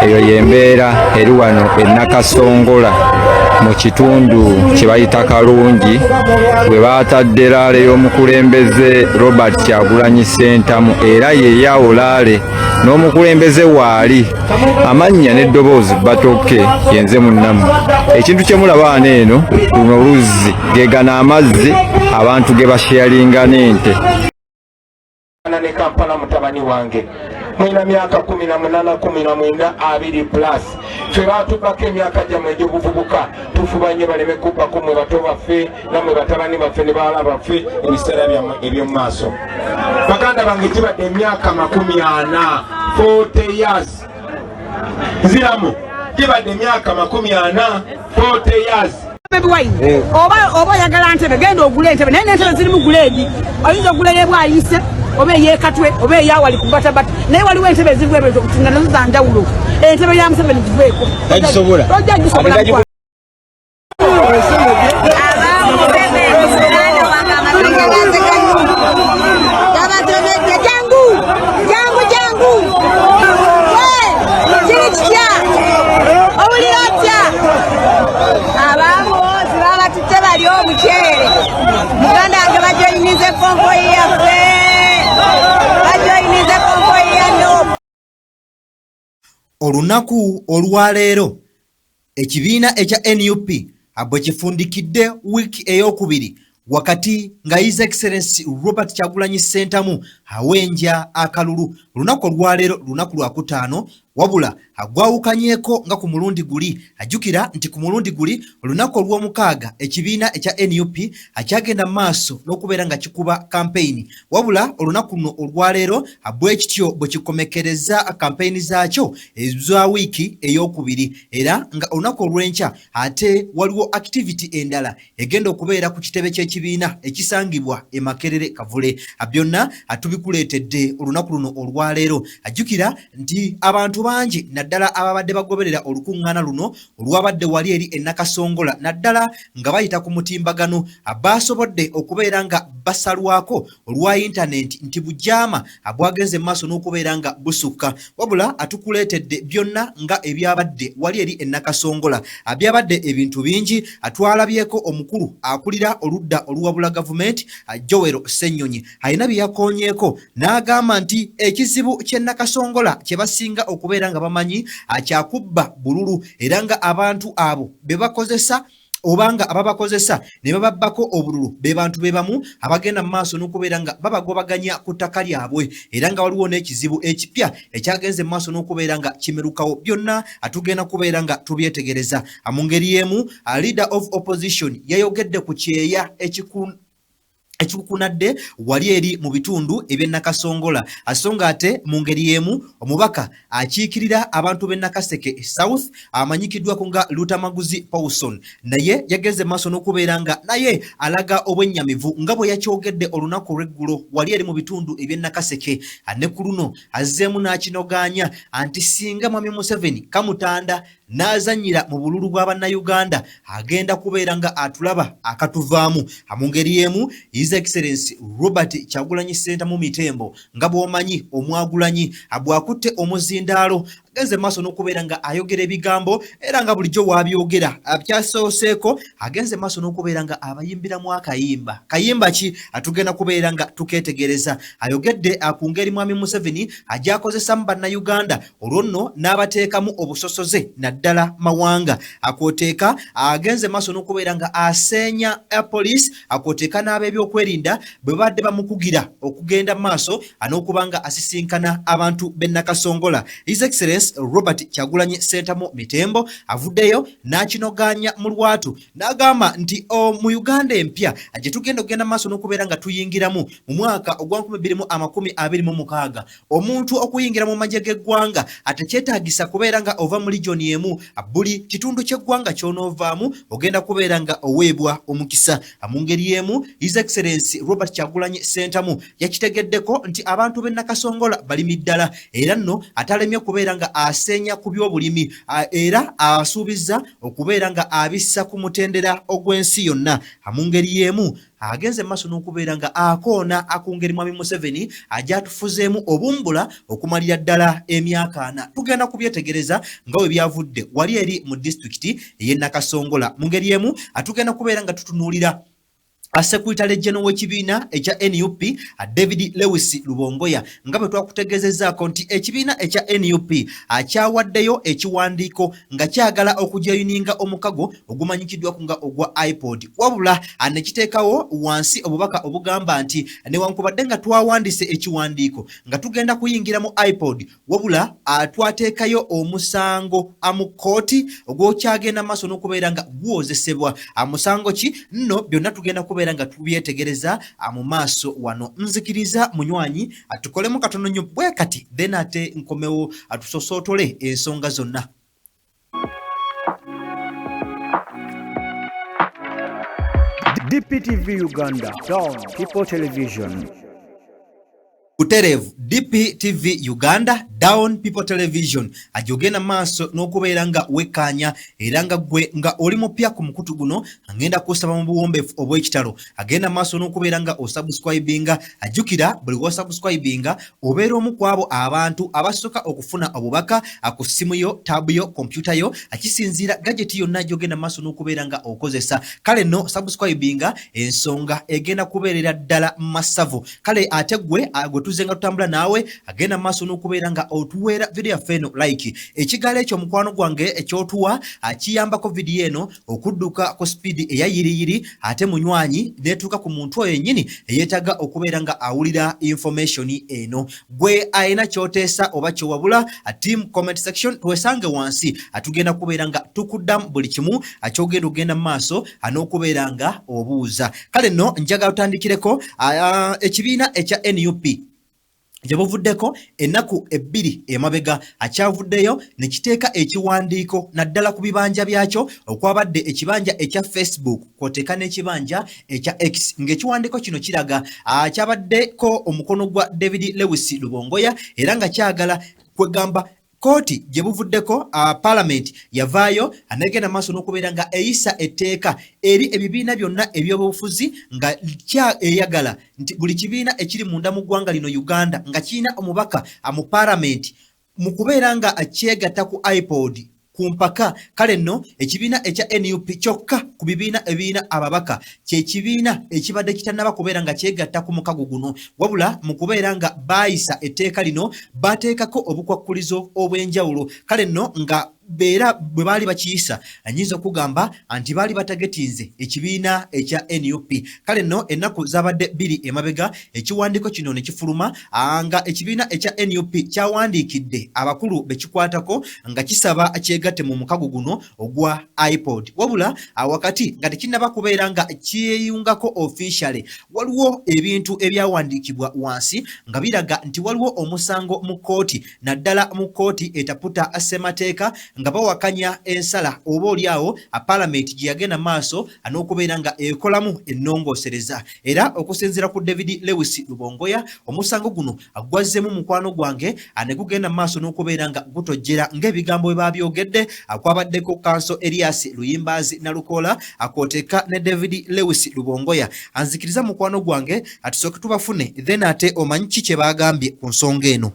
Eyo y'embeera eri wano e Nakasongola mu kitundu kye bayita Kalungi we baatadde laale y'omukulembeze Robert Kyagulanyi Ssentamu era yeyawo laale n'omukulembeze waali amannya n'eddoboozi batoke yenze munnamu. Ekintu kye mulaba wano eno luno luzzi gegano amazzi abantu ge basheyalinga n'ente. Ne Kampala mutabani wange mulina myaka 18, 19, 20 plus. Ffe baatubbako emyaka gyammwe egy'obuvubuka, tufuba nnyo baleme kubbako mmwe bato baffe nammwe batabani baffe ne bawala baffe ebiseera byammwe eby'omu maaso. Baganda bange, gibadde emyaka 40, 40 years. Nziramu, gibadde emyaka 40, 40 years. Bobi Wine, oba oyagala ntebe, genda ogule entebe, naye n'entebe zirimu grade. Oyinza ogula ey'ebwayise oba ey'ekatwe oba eyawali ku batabata, naye waliwo entebe ezirimu ebyo nga nazo za njawulo. Entebe ya Museveni giveeko. Tagisobola. Tojja gisobola. Abamuseveni muganda wange, amasanyalaze gano gabatomedde. Jangu, jangu, jangu. Kiri kitya? Owulira otya? Abamuwozi babatutte bali omuceere. Muganda wange, bajoyinize convoy yaffe, bajoyinize convoy ya NUP. Olunaku olwaleero ekibiina ekya NUP bwe kifundikidde wiiki eyokubiri wakati nga His Excellence Robert Kyagulanyi Ssentamu awenja akalulu. Olunaku olwaleero lunaku lwakutaano, wabula agwawukanyeeko nga ku mulundi guli. Ajjukira nti ku mulundi guli olunaku olw'omukaaga ekibiina ekya NUP akyagenda mu maaso n'okubeera nga kikuba kampeyini, wabula olunaku luno olwaleero bwe kityo bwe kikomekereza kampeyini zaakyo eza wiiki eyokubiri, era nga olunaku olw'enkya ate waliwo activity endala egenda okubeera ku kitebe ky'ekibiina ekisangibwa e Makerere Kavule. Byonna tubikuleetedde olunaku luno olwaleero. Ajjukira nti abantu bangi naddala ababadde bagoberera olukuŋŋaana luno olwabadde wali eri e Nakasongola, naddala nga bayita ku mutimbagano, basobodde okubeera nga basalwako olwa yintanenti nti bujaama bwagenze mu maaso n'okubeera nga busukka. Wabula atukuleetedde byonna nga ebyabadde wali eri e Nakasongola. Byabadde ebintu bingi. Twalabyeko omukulu akulira oludda oluwabula gavumenti, Joel Ssennyonyi, alina bye yakoonyeeko n'agamba nti ekizibu ky'e Nakasongola kye basinga okubeera nga bamanyi kyakubba bululu, era nga abantu abo be bakozesa obanga ababakozesa ne bababbako obululu be bantu be bamu abagenda mu maaso n'okubeera nga babagobaganya ku ttaka lyabwe, era nga waliwo n'ekizibu ekipya ekyagenze mu maaso n'okubeera nga kimerukawo. Byonna atugenda kubeera nga tubyetegereza. Mu ngeri y'emu, leader of opposition yayogedde ku kyeya ekikukunadde wali eri mu bitundu eby'e Nakasongola. So nga ate mu ngeri y'emu omubaka akiikirira abantu b'e Nakaseke South amanyikiddwako nga Lutamaguzi Paulson naye yagenze maaso n'okubeera nga naye alaga obwennyamivu nga bwe yakyogedde olunaku olw'eggulo wali eri mu bitundu eby'e Nakaseke. Ne ku luno azzeemu n'akinogaanya nti singa Mwami Museveni kamutanda n'azannyira mu bululu bwa bannayuganda, agenda kubeera nga atulaba akatuvaamu. Mu ngeri y'emu, His Excellence Robert Kyagulanyi Ssentamu Mitembo, nga bw'omanyi omwagulanyi, bw'akutte omuzindaalo agenze maaso n'okubeera nga ayogera ebigambo, era nga bulijjo waabyogera kyasooseeko agenze maaso n'okubeera nga abayimbiramu akayimba. Kayimba ki? Atugenda kubeera nga tukeetegereza. Ayogedde ku ngeri Mwami Museveni agyakozesamu bannayuganda, olwo nno n'abateekamu obusosoze naddala mawanga, akwoteeka agenze maaso n'okubeera nga aseenya police, akwoteeka n'ab'ebyokwerinda bwe badde bamukugira okugenda maaso n'okuba nga asisinkana abantu b'e Nakasongola. His Excellence Robert Kyagulanyi Ssentamu Mitembo avuddeyo n'akinogaanya mu lwatu n'agamba nti mu Uganda empya gye tugenda okugenda maaso n'okubeera nga tuyingiramu mu mwaka ogwa 2026, omuntu okuyingira mu magye g'eggwanga atekyetaagisa kubeera nga ova mu region emu. Buli kitundu ky'eggwanga ky'onoovaamu ogenda kubeera nga oweebwa omukisa. Mu ngeri y'emu, His Excellence Robert Kyagulanyi Ssentamu yakitegeddeko nti abantu b'e Nakasongola balimi ddala, era nno atalemye kubeera nga nga asenya ku byobulimi era asuubiza okubeera nga abissa ku mutendera ogw'ensi yonna. Mu ngeri y'emu agenze maaso n'okubeera nga akoona akungeri Mwami Museveni agyatufuzeemu obumbula okumalira ddala emyaka 4. Tugenda kubyetegereza nga we byavudde wali eri mu disitulikiti ey'e Nakasongola. Mu ngeri y'emu atugenda kubeera nga tutunuulira Secretary General w'ekibiina ekya NUP David Lewis Lubongoya, nga bwe twakutegeezezzaako nti ekibiina ekya NUP akyawaddeyo ekiwandiiko nga kyagala okujoyininga omukago ogumanyikiddwako nga ogwa iPod, wabula ne kiteekawo wansi obubaka obugamba nti newankubadde nga twawandiise ekiwandiiko nga tugenda kuyingira mu iPod, wabula twateekayo omusango mu kkooti ogwokyagenda maaso n'okubeera nga guwozesebwa. Musango ki nno? Byonna tugenda kubeera nga tubyetegereza mu maaso wano. Nzikiriza munywanyi tukolemu katono nnyo bwe kati, then ate nkomewo tusosootole ensonga zonna. DPTV Uganda, Down People Television. Butereevu DPTV Uganda, Down People Television, ajogenda maaso n'okubeera nga wekkaanya, era nga gwe nga oli mupya ku mukutu guno, ngenda kusaba mu buwombeefu obw'ekitalo agenda maaso n'okubeera nga osubscribinga. Ajjukira buli wosubscribinga obeera omu ku abo abantu abasooka okufuna obubaka ku ssimu yo, taabu yo, kompyuta yo, akisinziira gadget yonna gy'ogenda maaso n'okubeera nga okozesa. Kale nno subscribinga, ensonga egenda kubeerera ddala masavu. Kale ate gwe gwe tuzze nga tutambula naawe, agenda maaso n'okubeera nga otuweera vidiyo yaffe eno like. Ekigalo ekyo mukwano gwange ekyotuwa kiyambako vidiyo eno okudduka ku sipiidi eya yiriyiri, ate munywanyi netuuka ku muntu oyo yennyini eyeetaaga okubeera nga awulira information eno. Gwe alina kyoteesa oba kyowabula, team comment section twesange wansi, tugenda kubeera nga tukuddamu buli kimu kyogenda okugenda mu maaso n'okubeera nga obuuza. Kale nno njagala tutandikireko ekibiina ekya NUP. Gye buvuddeko ennaku 2 emabega akyavuddeyo ne kiteeka ekiwandiiko naddala ku bibanja byakyo, okwabadde ekibanja ekya Facebook kw'oteeka n'ekibanja ekya X, ng'ekiwandiiko kino kiraga kyabaddeko omukono gwa David Lewis Lubongoya, era nga kyagala kwegamba kooti gye buvuddeko palamenti yavaayo anegenda maaso n'okubeera nga eyisa etteeka eri ebibiina byonna ebyobufuzi, nga kya eyagala nti buli kibiina ekiri munda mu ggwanga lino Uganda nga kirina omubaka mu palamenti mu kubeera nga kyegatta ku iPod ku mpaka. Kale nno ekibiina ekya NUP kyokka ku bibiina ebirina ababaka kye kibiina ekibadde kitannaba kubeera nga kyegatta ku mukago guno, wabula mu kubeera nga baayisa etteeka lino bateekako obukwakkulizo obw'enjawulo. Kale nno nga beera bwe baali bakiyisa, nyinza okugamba nti baali batagetinze ekibiina ekya NUP. Kale nno ennaku zabadde 2 emabega ekiwandiiko kino ne kifuluma, nga ekibiina ekya NUP kyawandiikidde abakulu be kikwatako nga kisaba kyegatte mu mukago guno ogwa iPod, wabula wakati nga tekinnaba kubeera nga kyeyungako officially, waliwo ebintu ebyawandiikibwa wansi nga biraga nti waliwo omusango mu kkooti, naddala mu kkooti etaputa ssemateeka, nga bawakanya ensala oba oliawo palamenti gye yagenda maaso n'okubeera nga ekolamu ennongoosereza. Era okusinziira ku David Lewis Lubongoya, omusango guno gwazzemu mukwano gwange ne gugenda maaso n'okubeera nga gutojjera ng'ebigambo bwe baabyogedde. Kwabaddeko Kanso Elias Luyimbazi Nalukoola akwoteka ne David Lewis Lubongoya. Anzikiriza mukwano gwange atusooke tubafune, then ate omanyi ki kye baagambye ku nsonga eno.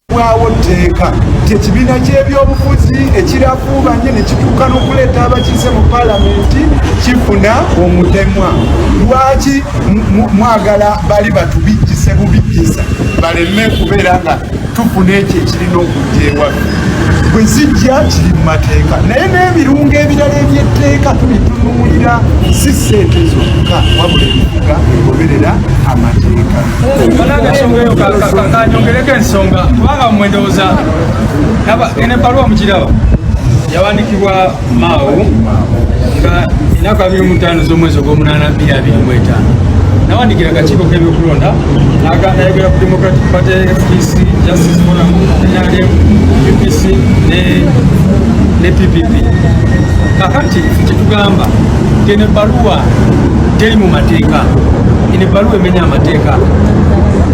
Bwawo tteeka nti ekibiina ky'ebyobufuzi ekirafuubanye ne kituuka n'okuleeta abakiise mu palamenti kifuna omutemwa. Lwaki mwagala bali batubijjise bubijjisa baleme kubeera nga tufuna ekyo ekirina okujja ewaffe? Bwe zijja kiri mu mateeka, naye n'ebirungo ebirala eby'etteeka tubitunuulira, si ssente zokka wabula ebifuga egoberera amateeka. Kanyongereko ensonga, kubanga mmwe ndowooza eno ebbaluwa mukiraba yawandikibwa Maawo nga ennaku 25 z'omwezi ogw'omunaana 2025. Nawandikira akakiiko k'ebyokulonda, nayogera ku Democratic Party, FDC, Justice Forum, NRM, UPC ne PPP. Kakati kyetugamba nti eno ebbaluwa teri mu mateeka. Eno ebbaluwa emenya amateeka,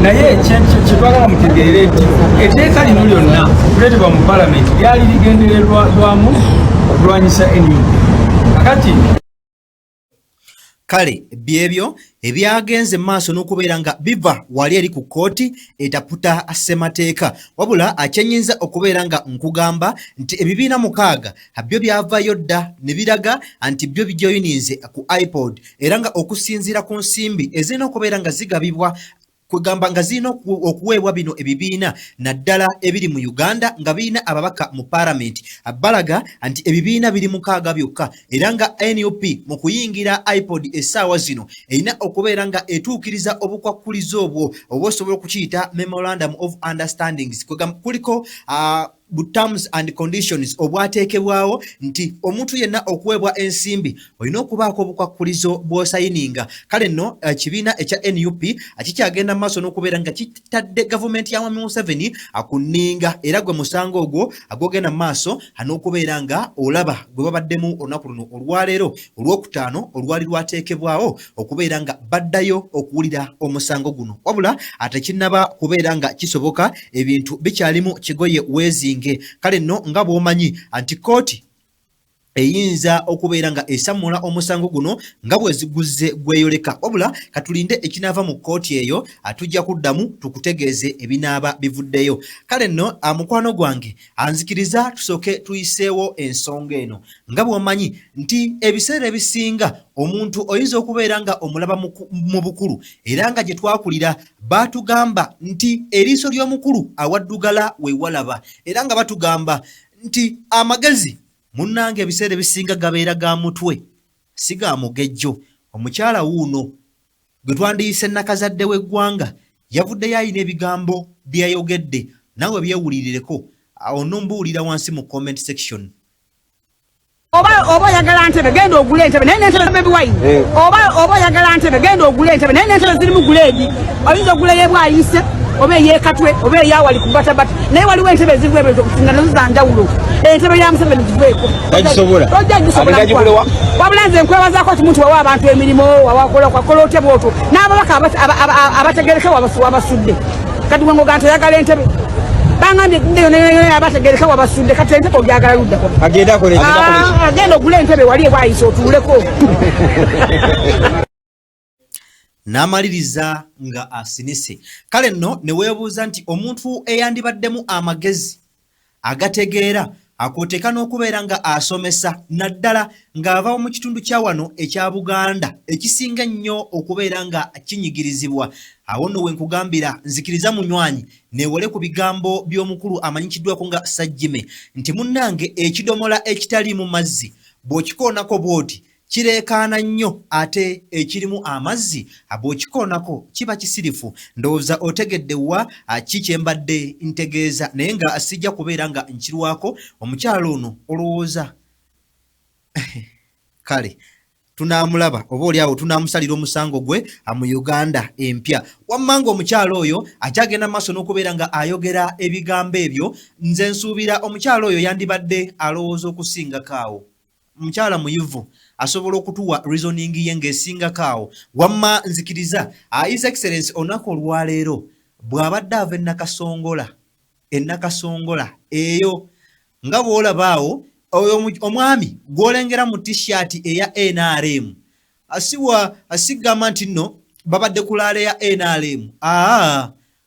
naye kyetwagala mutegeere nti etteeka lino lyonna okuleetebwa mu palamenti lyali ligendererwamu okulwanyisa NUP. Kakati Kale byebyo ebyagenze maaso n'okubeera nga biva wali eri ku kkooti etaputa ssemateeka. Wabula akyenyinza okubeera nga nkugamba nti ebibiina 6 byo byavayo dda ne biraga nti byo bijoyininze ku IPOD, era nga okusinziira ku nsimbi ezirina okubeera nga zigabibwa, kwegamba nga zirina okuweebwa bino ebibiina naddala ebiri mu Uganda nga birina ababaka mu palamenti, balaga nti ebibiina biri 6 byokka, era nga NUP mu kuyingira IPOD essaawa zino erina okubeera nga etuukiriza obukwakkulizo obwo, oba osobola okukiyita memorandum of understandings, kwegamba kuliko bu terms and conditions obwateekebwawo nti omuntu yenna okuweebwa ensimbi olina okubaako obukwakkulizo bw'osayininga. Kale nno ekibiina ekya NUP kikyagenda mu maaso n'okubeera nga kitadde gavumenti ya Mwami Museveni ku nninga, era gwe musango ogwo gwogenda mu maaso n'okubeera nga olaba gwe babaddemu olunaku luno olwaleero olwokutaano olwali lwateekebwawo okubeera nga baddayo okuwulira omusango guno. Wabula tekinnaba kubeera nga kisoboka, ebintu bikyalimu kigoye weezinge. Kale nno nga bw'omanyi nti kkooti eyinza okubeera nga esammula omusango guno nga bwe ziguzze gweyoleka, wabula katulinde ekinaava mu kkooti eyo, tujja kuddamu tukutegeeze ebinaaba bivuddeyo. Kale nno mukwano gwange, anzikiriza tusooke tuyiseewo ensonga eno. Nga bw'omanyi nti ebiseera ebisinga omuntu oyinza okubeera nga omulaba mu bukulu, era nga gye twakulira baatugamba nti eriiso ly'omukulu awaddugala we walaba, era nga batugamba nti amagezi munnange ebiseera ebisinga gabeera ga mutwe si ga mugejjo. Omukyala wuuno gwe twandiyise nakazadde w'eggwanga yavuddeyo alina ebigambo byeyayogedde, naawe byewulirireko, onombuulira wansi mu comment section. Oba oyagala ntebe, genda ogule entebe, naye n'entebe Bobi Wine. Oba oyagala ntebe, genda ogule entebe, naye n'entebe zirimu guleedi. Oyinza ogula ey'ebwayise oba ey'ekatwe oba eyawali ku batabata, naye waliwo entebe ezirimu ebyo nga nazo za njawulo. Entebe ya Museveni giveeko, tojja gisobola. Wabula nze nkwebazaako kimu nti wawa abantu emirimu, wakola otya bwotwo n'ababaka abategereka wabasudde. Kati gwe ngoga nti oyagala entebe, bangambye abategereka wabasudde, kati entebe ogyagala luddako, agenda ogula entebe wali ebwayise otuuleko. N'amaliriza nga asinise. Kale nno ne weebuuza nti omuntu eyandibaddemu amagezi agategeera akw'oteeka n'okubeera nga asomesa, naddala ng'ava mu kitundu kya wano ekya Buganda ekisinga ennyo okubeera nga kinyigirizibwa. Awo nno we nkugambira, nzikiriza munywanyi neewole ku bigambo by'omukulu amanyikiddwako nga Sajjime nti munnange ekidomola ekitaliimu mazzi bw'okikoonako bw'oti kireekaana nnyo, ate ekirimu amazzi bw'okikoonako kiba kisirifu. Ndowooza otegedde wa ki kye mbadde ntegeeza, naye nga sijja kubeera nga nkirwako. Omukyala ono olowooza kale tunaamulaba oba oli awo tunaamusalira omusango gwe mu Uganda empya. Wamma ng'omukyala oyo akyagenda maaso n'okubeera nga ayogera ebigambo ebyo, nze nsuubira omukyala oyo yandibadde alowooza okusingako awo. Mukyala muyivu, asobola okutuwa reasoning ye ng'esingako awo. Wamma nzikiriza His Excellence olunaku olwaleero bw'abadde ava e Nakasongola eyo, nga bw'olaba awo oyo omwami gw'olengera mu t-shirt eya NRM, asiwa asigamba nti nno babadde ku laale ya NRM.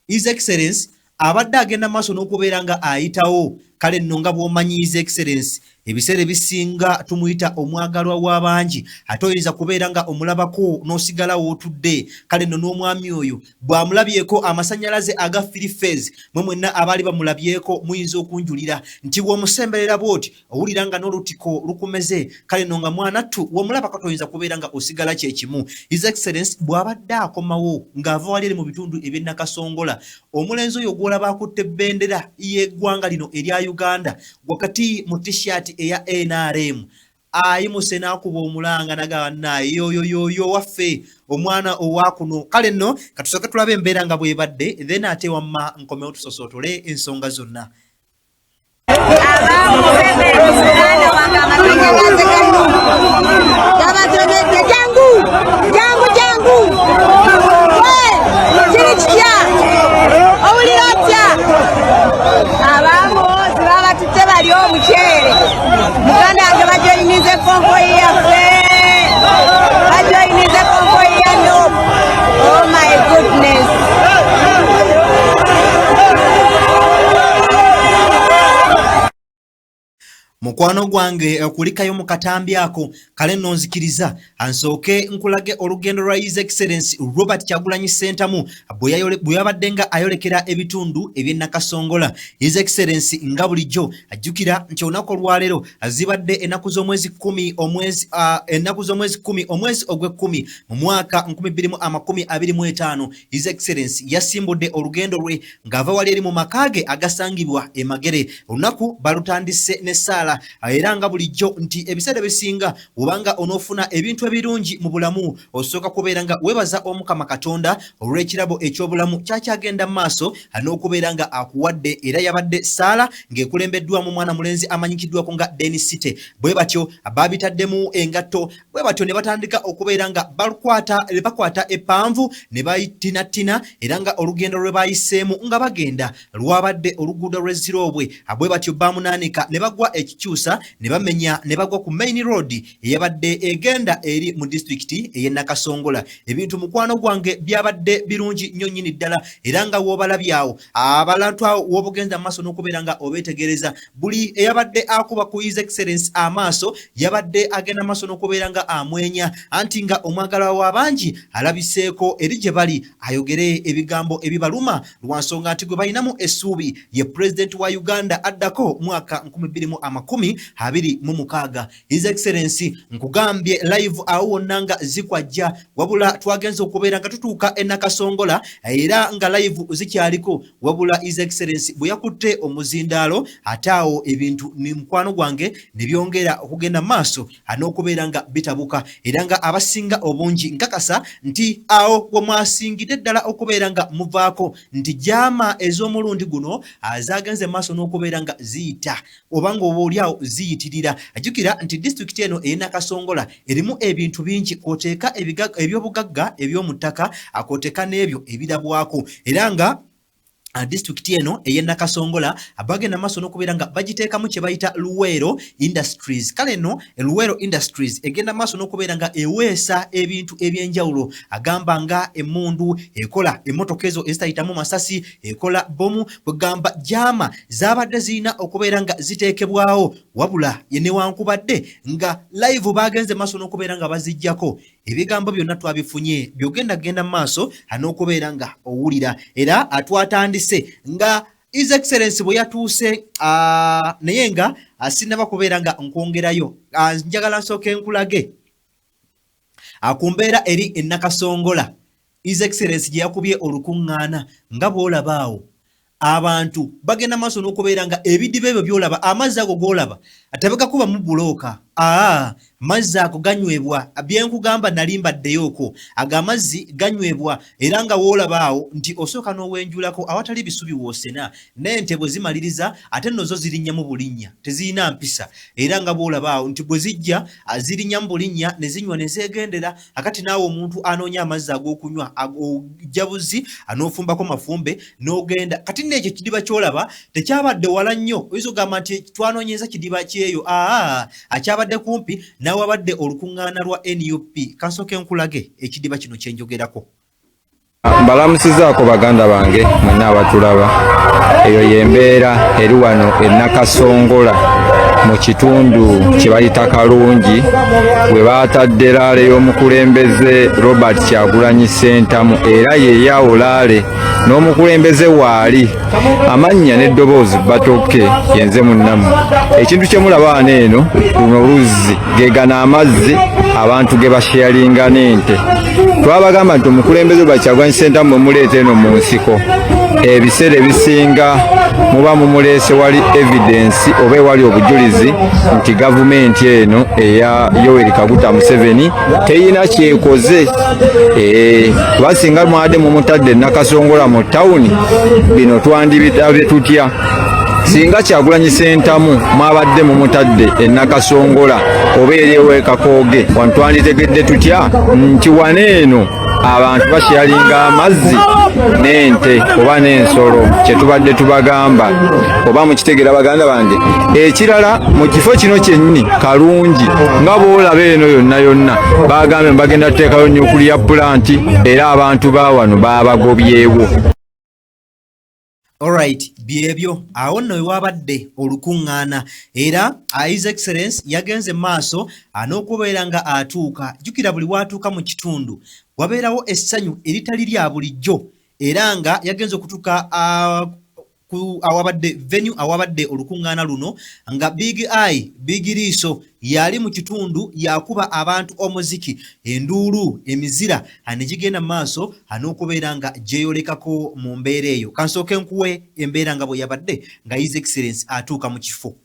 His Excellence abadde agenda maaso n'okubeera nga ayitawo. Kale nno nga bw'omanyi His Excellence ebiseera ebisinga tumuyita omwagalwa w'abangi, ate oyinza kubeera nga omulabako n'osigala w'otudde. Kale nno n'omwami oyo bw'amulabyeko amasannyalaze aga three phase, mwe mwenna abaali bamulabyeko muyinza okunjulira nti bw'omusemberera bw'oti owulira nga n'olutiko lukumeze. Kale nno nga mwanattu w'omulabako toyinza kubeera nga osigala kye kimu. His Excellence bw'abadde akomawo ng'ava wali eri mu bitundu eby'e Nakasongola, omulenzi oyo gw'olaba akutte bendera y'eggwanga lino erya Uganda wakati mu t-shirt eya NRM ayimuse n'akuba omulanga nagamba naye yoyo yoyo waffe omwana owakuno. Kale nno katusooke tulabe embeera nga bw'ebadde, then ate wamma nkomewo tusosootole ensonga zonna. Jangu, jangu, jangu. omuceere. Muganda wange bajoyinize konvoyi yaffe, bajoyinize konvoyi ya NUP. Oh my goodness. Mukwano gwange kulikayo mu katambi ako. Kale nno nzikiriza ansooke nkulage olugendo lwa His Excellency Robert Kyagulanyi Ssentamu bwe yabadde nga ayolekera ebitundu eby'e Nakasongola. His Excellency nga bulijjo ajjukira nti olunaku olwaleero zibadde ennaku z'omwezi 10 omwezi, ennaku z'omwezi 10 omwezi ogw'ekkumi mu mwaka 2025. His Excellency yasimbudde olugendo lwe ng'ava wali eri mu maka ge agasangibwa e Magere. Olunaku balutandise n'essaala, era nga bulijjo nti ebiseera ebisinga bw'obanga onoofuna ebintu ebirungi mu bulamu osooka kubeera nga weebaza Omukama Katonda olw'ekirabo eky'obulamu kyakyagenda mu maaso n'okubeera nga akuwadde. Era yabadde ssaala ng'ekulembeddwamu mwana mulenzi amanyikiddwako nga Denis City. Bwe batyo baabitaddemu engatto, bwe batyo ne batandika okubeera nga bakwata eppanvu ne bayitinattina, era nga olugendo lwe bayiseemu nga bagenda lwabadde oluguudo lw'e Ziroobwe. Bwe batyo baamunaanika ne bagwa ekikyusa ne bamenya ne bagwa ku main road eyabadde egenda eri mu disitulikiti ey'e Nakasongola. Ebintu mukwano gwange byabadde birungi nnyo nnyini ddala, era nga w'obalabye awo abantu awo w'obugenza mu maaso n'okubeera nga obeetegereza, buli eyabadde akuba ku His Excellency amaaso yabadde agenda maaso n'okubeera nga amwenya, anti nga omwagalwa w'abangi alabiseeko eri gye bali ayogere ebigambo ebibaluma lwa nsonga nti gwe balinamu essuubi ye pulezidenti wa Uganda addako mwaka 2026. His Excellency nkugambye live awo wonna nga zikwajja, wabula twagenze okubeera nga tutuuka e Nakasongola era nga live zikyaliko, wabula His Excellency bwe yakutte omuzindaalo ate awo ebintu ni mukwano gwange ne byongera okugenda mu maaso n'okubeera nga bitabuka, era nga abasinga obungi nkakasa nti awo we mwasingidde ddala okubeera nga muvaako nti jaama ez'omulundi guno zaagenze mu maaso n'okubeera nga ziyita oba nga oba oliawo ziyitirira. Ajjukira nti disitulikiti eno ey'e Nakasongola erimu ebintu bingi, kw'oteeka eby'obugagga eby'omu ttaka, kw'oteeka n'ebyo ebirabwako, era nga disitulikiti eno ey'e Nakasongola bagenda maaso n'okubeera nga bagiteekamu kye bayita Luweero Industries. Kale nno Luweero Industries egenda maaso n'okubeera nga eweesa ebintu eby'enjawulo, agamba nga emmundu, ekola emmotoka ezo ezitayitamu masasi, ekola bbomu, kwegamba jaama zaabadde zirina okubeera nga ziteekebwawo, wabula newankubadde nga live baagenze maaso n'okubeera nga baziggyako. Ebigambo byonna twabifunye byogenda genda mu maaso n'okubeera nga owulira, era twatandise nga His Excellency bwe yatuuse, naye nga sinnaba kubeera nga nkwongerayo, njagala nsooke nkulage ku mbeera eri e Nakasongola His Excellency gye yakubye olukuŋŋaana. Nga bw'olaba awo abantu bagenda maaso n'okubeera nga ebidiba ebyo by'olaba, amazzi ago g'olaba tebegakubamu bbulooka, mazzi ago ganywebwa. Bye nkugamba nali mbaddeyo okwo, ago amazzi ganywebwa, era nga w'olaba awo nti osooka n'owenjulako awatali bisubi w'osena, n'ente bwe zimaliriza ate nno zo zirinnyamu bulinnya, tezirina mpisa, era nga bw'olaba awo nti bwe zijja zirinnyamu bulinnya ne zinywa ne zeegendera. Akati naawe omuntu anoonya amazzi ag'okunywa ojja buzzi n'ofumbako mafumbe n'ogenda. Kati nno ekyo ekidiba ky'olaba tekyabadde wala nnyo, oyinza okugamba nti twanoonyeza kidiba kyeyo, akyabadde kumpi n'awabadde olukuŋŋaana lwa NUP. Kansooke nkulage ekidiba kino kye njogerako. Mbalamusizaako baganda bange mwenna abatulaba. Eyo y'embeera eri wano e Nakasongola mu kitundu kye bayita Kalungi, we baatadde laale y'omukulembeze Robert Kyagulanyi Ssentamu, era ye yawo laale n'omukulembeze waali amannya n'eddoboozi batokke yenze munnammwe. Ekintu kye mulaba wano eno, luno luzzi, ge gano amazzi abantu ge basheyalinga n'ente. Twabagamba nti omukulembeze gwa Kyagulanyi Ssentamu bwe muleeta eno mu nsiko, ebiseera ebisinga muba mumuleese wali evidence oba ewali obujulizi nti gavumenti eno eya Yoweri Kaguta Museveni teyina kyekoze. Kuba singa mwade mumutadde Nakasongola mu tawuni, bino twandibirabye tutya? Singa Kyagulanyi Ssentamu mwabadde mumutadde e Nakasongola oba eri ew'e Kakooge, wano twanditegedde tutya nti wano eno Abantu basharinga amazzi n'ente oba n'ensolo, kye tubadde tubagamba oba mukitegera baganda bange. Ekirala, mu kifo kino kyennyini Kalungi, nga bw'olaba eno yonna yonna, bagambye bagenda tuteekayo nuclear plant, era abantu ba wano babagobyewo. Alright, byebyo. Awo nno wewabadde olukuŋŋaana, era His Excellence yagenze maaso n'okubeera nga atuuka. Jjukira buli watuuka mu kitundu wabeerawo essanyu eritali lya bulijjo, era nga yagenze okutuuka awabadde venue, awabadde olukuŋŋaana luno, nga Big Eye, Big Liiso yali mu kitundu, yakuba abantu omuziki, enduulu, emizira ne gigenda mu maaso n'okubeera nga gyeyolekako mu mbeera eyo. Kansooke nkuwe embeera nga bwe yabadde nga His Excellence atuuka mu kifo.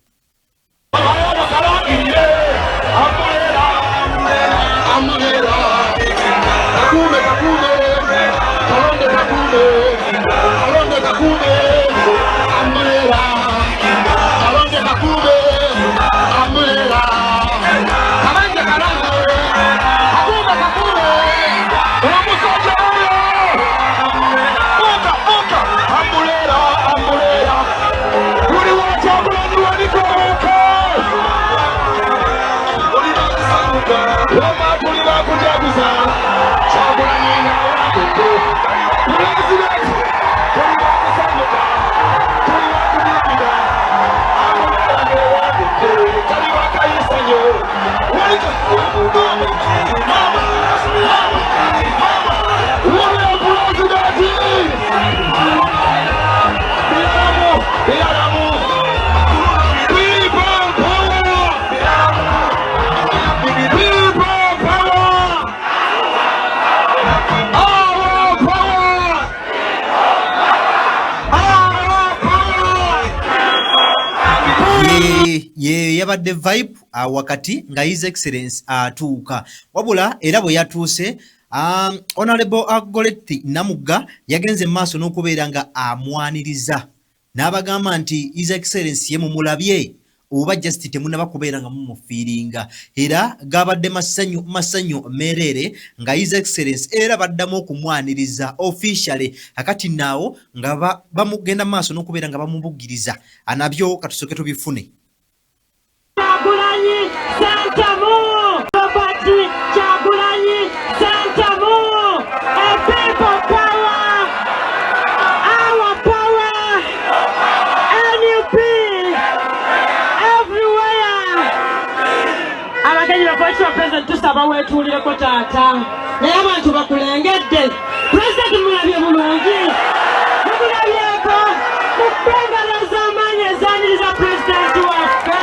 Ye yabadde vibe wakati nga His Excellence atuuka. Wabula era bwe yatuuse, Honorable Goretti Namugga yagenze maaso n'okubeera nga amwaniriza n'abagamba nti His Excellence ye mumulabye oba just temunaba kubeera nga mumufiiringa. Era gabadde masanyu masanyu meereere nga His Excellence era baddamu okumwaniriza officially. Akati naawo nga bamugenda maaso n'okubeera nga bamubugiriza anabyo, katusooke tubifune. Kyagulanyi Ssentamu, Robert Kyagulanyi Ssentamu, a people power, our power, NUP, everywhere. Abagenyi baffe, President, tusaba weetuulireko taata, naye abantu bakulengedde. President mulabye bulungi, mumulabyeko mu bbengalo ez'amaanyi ezaniriza pulezidenti waffe.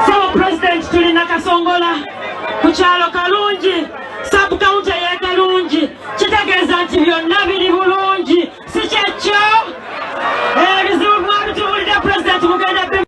Sebo Pulezidenti, tulina Kasongola ku kyalo Kalungi, sub-county ey'e Kalungi. Kitegeeza nti byonna biri bulungi, si kyekyo? Ebizibu mwabitubulidde, Pulezidenti, mugenda.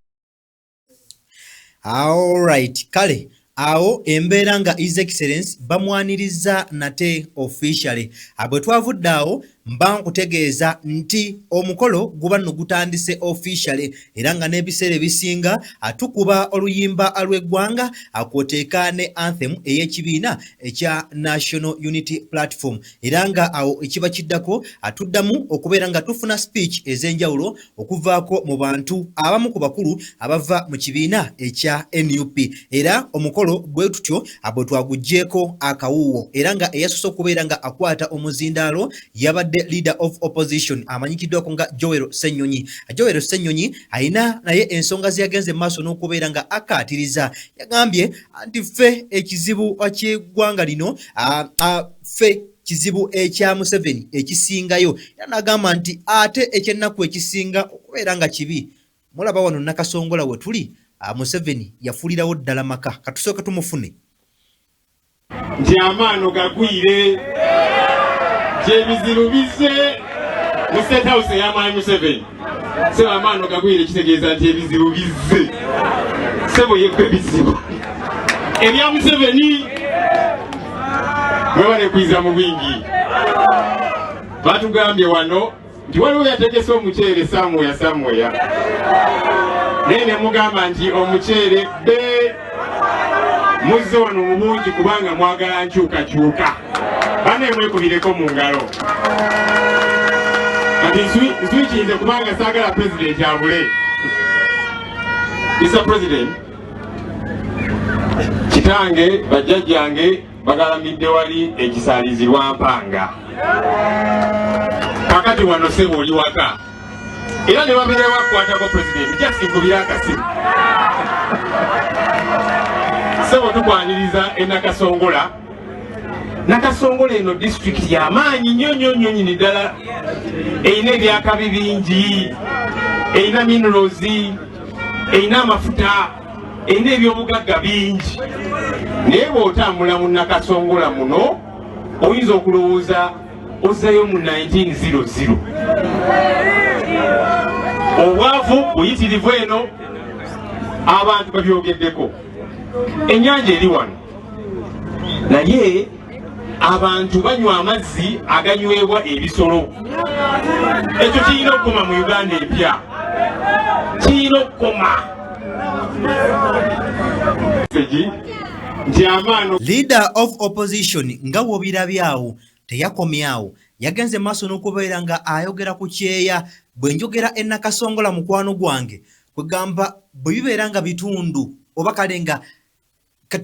Alright, kale awo embeera nga His Excellence bamwaniriza nate officially. Bwe twavudde awo, mba nkutegeeza nti omukolo guba nno gutandise officially, era nga n'ebiseera ebisinga tukuba oluyimba lw'eggwanga kwoteeka ne anthem ey'ekibiina ekya National Unity Platform, era nga awo ekiba kiddako tuddamu okubeera nga tufuna speech ez'enjawulo okuvaako mu bantu abamu ku bakulu abava mu kibiina ekya NUP. Era omukolo bwe tutyo bwe twaguggyeeko akawuuwo, era nga eyasoose okubeera nga akwata omuzindaalo yabadde Leader of Opposition amanyikiddwako nga Joel Ssennyonyi. Joel Ssennyonyi ayina naye ensonga ze yagenze mu maaso n'okubeera nga akkaatiriza. Yagambye nti ffe ekizibu ky'eggwanga lino, ffe kizibu ekya Museveni ekisingayo, era n'agamba nti ate ekyennaku ekisinga okubeera nga kibi, mulaba wano Nakasongola we tuli, Museveni yafuulirawo ddala maka. Katusooke tumufune. Nti amaano gagwire, nti ebizibu bizze mu State House ey'amwami Museveni. Sebo, amaano gagwire kitegeeza nti ebizibu bizze. Sebo, yegwe bizibu ebya Museveni. Mwebale kwiza mu bwingi. Batugambye wano nti waliwo yategese omuceere somewhere somewhere, naye ne mugamba nti omuceere be Muzze wano mu bungi kubanga mwagala nkyukakyuka. Bane mwekubireko mu ngalo. Kati nswikinze kubanga saagala pulezidenti abule. Mr. President, kitange bajjajjange bagalamidde wali ekisaalizi lwampanga. Kakati wano sebo oli waka era ne babeera bakukwatako pulezidenti just nkubira akasimu. Sebo tukwaniriza e Nakasongola. Nakasongola eno disitulikiti y'amaanyi nnyo nnyo nnyo nnyini ddala, erina ebyakabi bingi, erina minerals, erina amafuta, erina ebyobugagga bingi, naye bw'otambula mu Nakasongola muno oyinza okulowooza ozzayo mu 1900. Obwavu buyitirivu eno, abantu babyogeddeko. Ennyanja eri wano, naye abantu banywa amazzi aganywebwa ebisolo. Ekyo kirina okukoma mu Uganda empya, kirina okukoma. Nti amaano Leader of opposition nga w'obirabyawo teyakomyawo, yagenze maaso n'okubeera nga ayogera ku kyeya. Bwe njogera e Nakasongola mukwano gwange, kwegamba bwe bibeera nga bitundu oba kale nga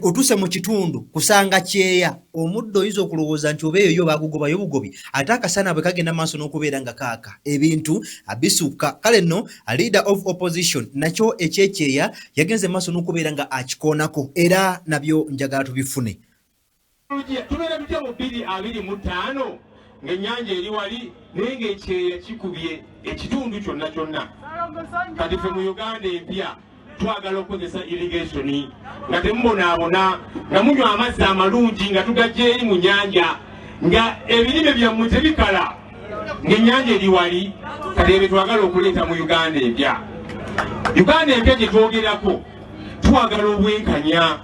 otuuse mu kitundu kusanga kyeya, omuddo oyinza okulowooza nti oba eyo yo bagugobayo bugobi, ate akasana bwe kagenda maaso n'okubeera nga kaaka ebintu bisukka. Kale nno leader of opposition nakyo ekyekyeya yagenze maaso n'okubeera nga akikoonako, era nabyo njagala tubifune. Tubeera tutya mu 2025 ng'ennyanja eri wali naye ng'ekyeya kikubye ekitundu kyonna kyonna? Kati ffe mu Uganda empya twagala okukozesa irrigation nga temubonaabona, nga munywa amazzi amalungi nga tugajja eri mu nnyanja, nga ebirime byammwe tebikala ng'ennyanja eri wali. Kati ebyo twagala okuleeta mu Uganda empya. Uganda empya gye twogerako, twagala obwenkanya,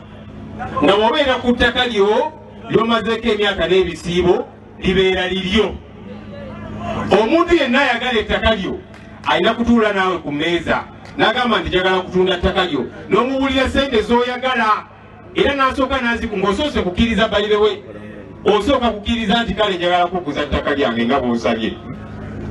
nga bw'obeera ku ttaka lyo ly'omazeeko emyaka n'ebisiibo libeera liryo. Omuntu yenna ayagala ettaka lyo alina kutuula naawe ku mmeeza n'agamba nti njagala kutunda ttaka lyo, n'omuwulira ssente z'oyagala, era n'asooka n'aziku ng'osoose kukkiriza. Bayirewe osooka kukkiriza nti kale njagala kukuza ttaka lyange nga bw'osabye.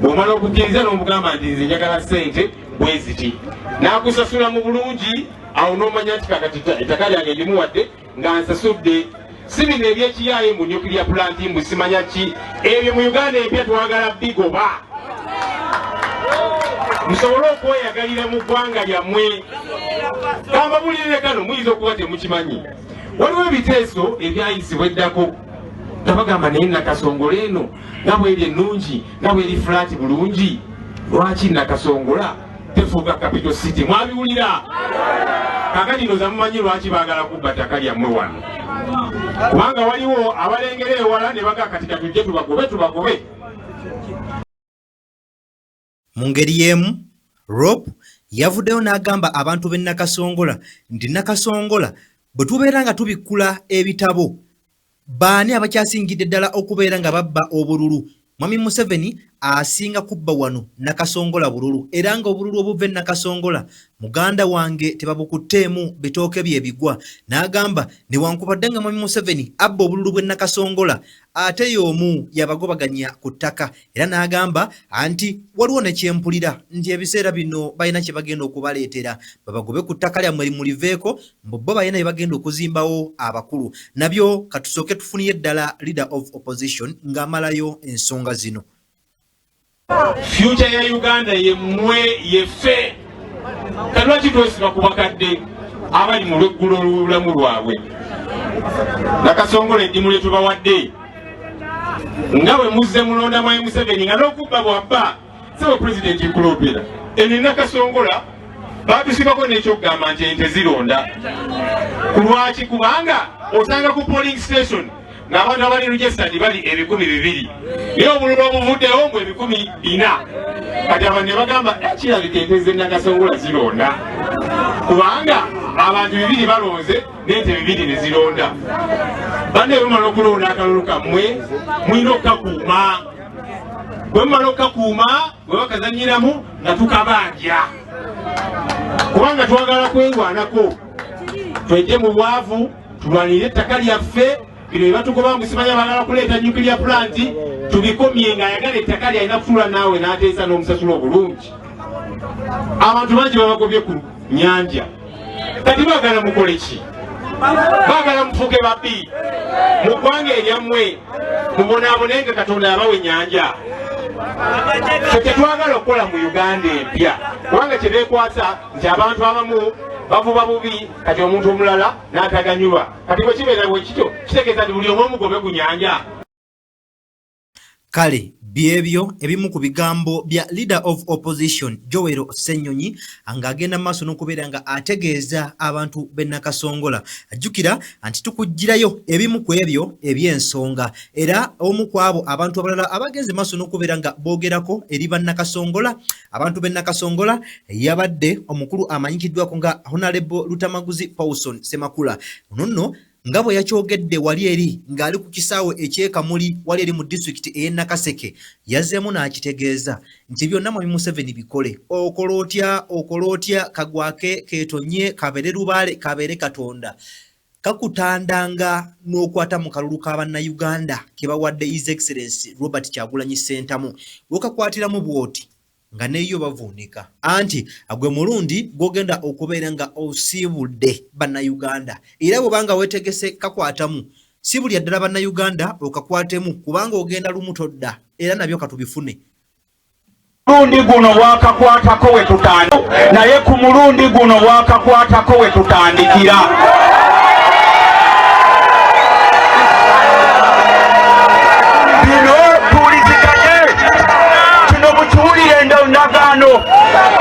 Bw'omala okukkiriza n'omugamba nti nze njagala ssente bwe ziti, n'akusasula mu bulungi. Awo n'omanya nti kakati ettaka lyange ndimuwadde nga nsasudde. Si bino ebyekiyaaye mu nuclear plant mbu simanya ki, ebyo mu Uganda empya twagala bigoba, musobole okweyagalira mu ggwanga lyammwe. Kambabulirire kano, muyinza okuba temukimanyi, waliwo ebiteeso ebyayisibwa eddako nga bagamba naye Nakasongola eno nga bweri ennungi, nga bweri flat bulungi, lwaki Nakasongola tefuuka capital city? Mwabiwulira? Kakati ndoza mumanyi lwaki baagala kubba ttaka lyammwe wano, kubanga waliwo abalengera ewala ne baga kati katujje tubagobe tubagobe. Mu ngeri y'emu Rob yavuddeyo n'agamba abantu b'e Nakasongola nti Nakasongola bwe tubeera nga tubikkula ebitabo, baani abakyasingidde ddala okubeera nga babba obululu? Mwami Museveni asinga kubba wano Nakasongola bululu, era nga obululu obuva e Nakasongola muganda wange tebabukutteemu bitooke bye bigwa. N'agamba newankubadde nga Mwami Museveni abba obululu bw'e Nakasongola, ate y'omu yabagobaganya ku ttaka. Era n'agamba nti waliwo ne kyempulira nti ebiseera bino balina kye bagenda okubaleetera babagobe ku ttaka lyammwe limuliveeko, mbu bo balina bye bagenda okuzimbawo abakulu. Nabyo katusooke tufuniye ddala leader of opposition ng'amalayo ensonga zino. Future ya Uganda yemmwe, yeffe. Kati lwaki twesiba ku bakadde abali mu lweggulo olw'obulamu lwabwe? Nakasongola eddimu lye tubawadde nga bwe muzze mulonda Mwami Museveni nga n'okubba bwabba. Sebo pulezidenti, nkulopera eno Nakasongola batusibako n'ekyokugamba nti ente zironda. Ku lwaki? Kubanga osanga ku polling station ng'abantu abali registered bali 2000, naye obululu obuvuddewo mbu 400. Kati abantu ne bagamba kirabika ente z'e Nakasongola zironda, kubanga abantu 200 balonze n'ente 200 ne zironda. Banne, bwemumala okulonda akalulu kammwe mulina okukakuuma. Bwe mumala okukakuuma, bwe bakazanyiramu nga tukabanja, kubanga twagala kwerwanako twejje mu bwavu. Tulwanirire ettaka lyaffe. Bino bye batugoba mbu simanya bagala kuleeta nuclear plant, tubikomye. Ng'ayagala ettaka lyalina kutuula naawe n'ateesa n'omusasula obulungi. Abantu bangi babagobye ku nyanja, kati baagala mukole ki? Baagala mufuuke babbi mu ggwanga eryammwe, mubonaabone nga Katonda yabawa ennyanja. Ffe tetwagala okukola mu Uganda empya, kubanga kyebeekwasa nti abantu abamu bavuba bubi, kati omuntu omulala n'ataganyulwa. Kati bwe kibeera bwe kityo, kitegeeza nti buli omu omugobe ku nyanja. Kale byebyo ebimu ku bigambo bya Leader of Opposition Joel Ssenyonyi ng'agenda maaso n'okubeera nga ategeeza abantu b'e Nakasongola. Ajjukira nti tukugirayo ebimu ku ebyo eby'ensonga, era omu ku abo abantu abalala abagenze maaso n'okubeera nga boogerako eri bannakasongola, abantu b'e Nakasongola, yabadde omukulu amanyikiddwako nga Honorable Lutamaguzi Paulson Semakula. Ono nno nga bwe yakyogedde wali eri ng'ali ku kisaawe eky'e Kamuli wali eri mu disitulikiti ey'e Nakaseke, yazzeemu n'akitegeeza nti byonna Mwami Museveni bikole, okola otya, okola otya, kagwake keetonye, kabeere lubaale, kabeere Katonda, kakutandanga n'okwata mu kalulu ka Bannayuganda ke bawadde His Excellence Robert Kyagulanyi Ssentamu. Wekakwatiramu bw'oti nga neyo bavuunika, anti gwe mulundi gwogenda okubeera nga osiibudde Bannayuganda. Era bw'obanga weetegese kakwatamu, si bulya ddala Bannayuganda okakwatemu, kubanga ogenda lumu todda. Era nabyo katubifune. Mulundi guno wakakwatako we tutandi, naye ku mulundi guno wakakwatako we tutandikira. Bino tuwuliziganye, kino mukiwulire. Endagaano,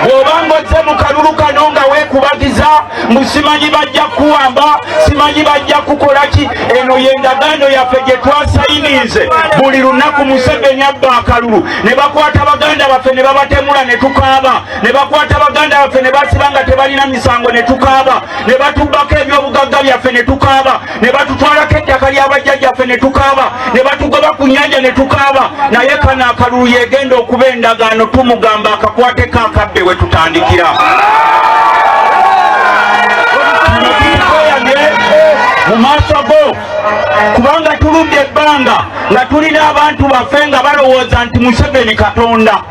bw'obanga ozze mu kalulu kano nga weekubagiza mbu simanyi bajja kuwamba, simanyi bajja kukola ki, eno y'endagaano yaffe gye twasayininze. Buli lunaku Museveni abba akalulu, ne bakwata baganda baffe ne babatemula ne tukaaba, ne bakwata baganda baffe ne basiba nga tebalina misango ne tukaaba, ne batubbako ebyobugagga byaffe ne tukaaba, ne batutwalako ettaka ly'abajjajjaffe ne tukaaba, ne batugoba ku nnyanja ne tukaaba. Naye kano akalulu yegenda okuba endagaano. Tumugamba akakwateko akabbe we tutandikira. Tukoyage mu maaso go, kubanga tuludde ebbanga nga tulina abantu baffe nga balowooza nti Museveni Katonda.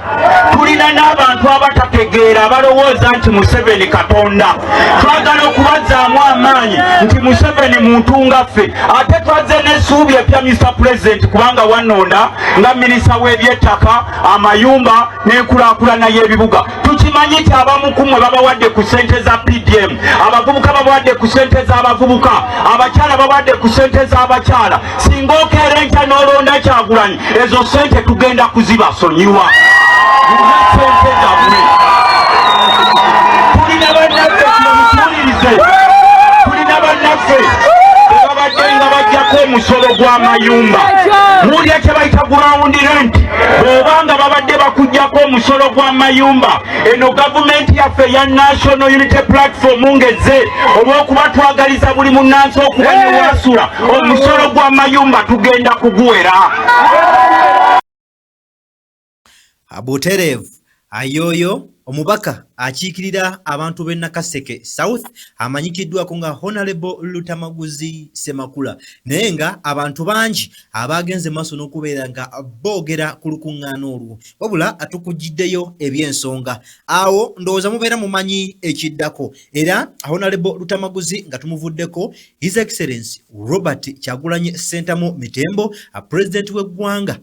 Tulina n'abantu abatategeera abalowooza nti Museveni Katonda. Twagala okubazzaamu amaanyi nti Museveni muntu nga ffe. Ate twazze n'essuubi epya, Mr President, kubanga wannonda nga minisita w'ebyettaka, amayumba n'enkulaakulana y'ebibuga. Tukimanyi nti abamu ku mmwe babawadde ku ssente za PDM, abavubuka babawadde ku ssente z'abavubuka, abakyala babawadde ku ssente z'abakyala. Singa okeera enkya n'olonda Kyagulanyi, ezo ssente tugenda kuzibasonyiwa. Sente zammwe tulina bannaffe, mutuwulirize, tulina bannaffe bebabadde nga bajjako omusolo gw'amayumba, mulya kye bayita ground rent. Bw'obanga babadde bakuggyako omusolo gw'amayumba, eno gavumenti yaffe ya National Unity Platform ngezze olw'okuba twagaliza buli munnansi okuba newasula, omusolo gw'amayumba tugenda kuguwera. Butereevu ayoyo omubaka akiikirira abantu b'e Nakaseke South amanyikiddwako nga Honorable Lutamaguzi Semakula. Naye nga abantu bangi abagenze maaso n'okubeera nga boogera ku lukuŋŋaana olwo, wabula atukugiddeyo eby'ensonga. Awo ndowooza mubeera mumanyi ekiddako. Era Honorable Lutamaguzi nga tumuvuddeko, His Excellence Robert Kyagulanyi Ssentamu Mitembo, President w'eggwanga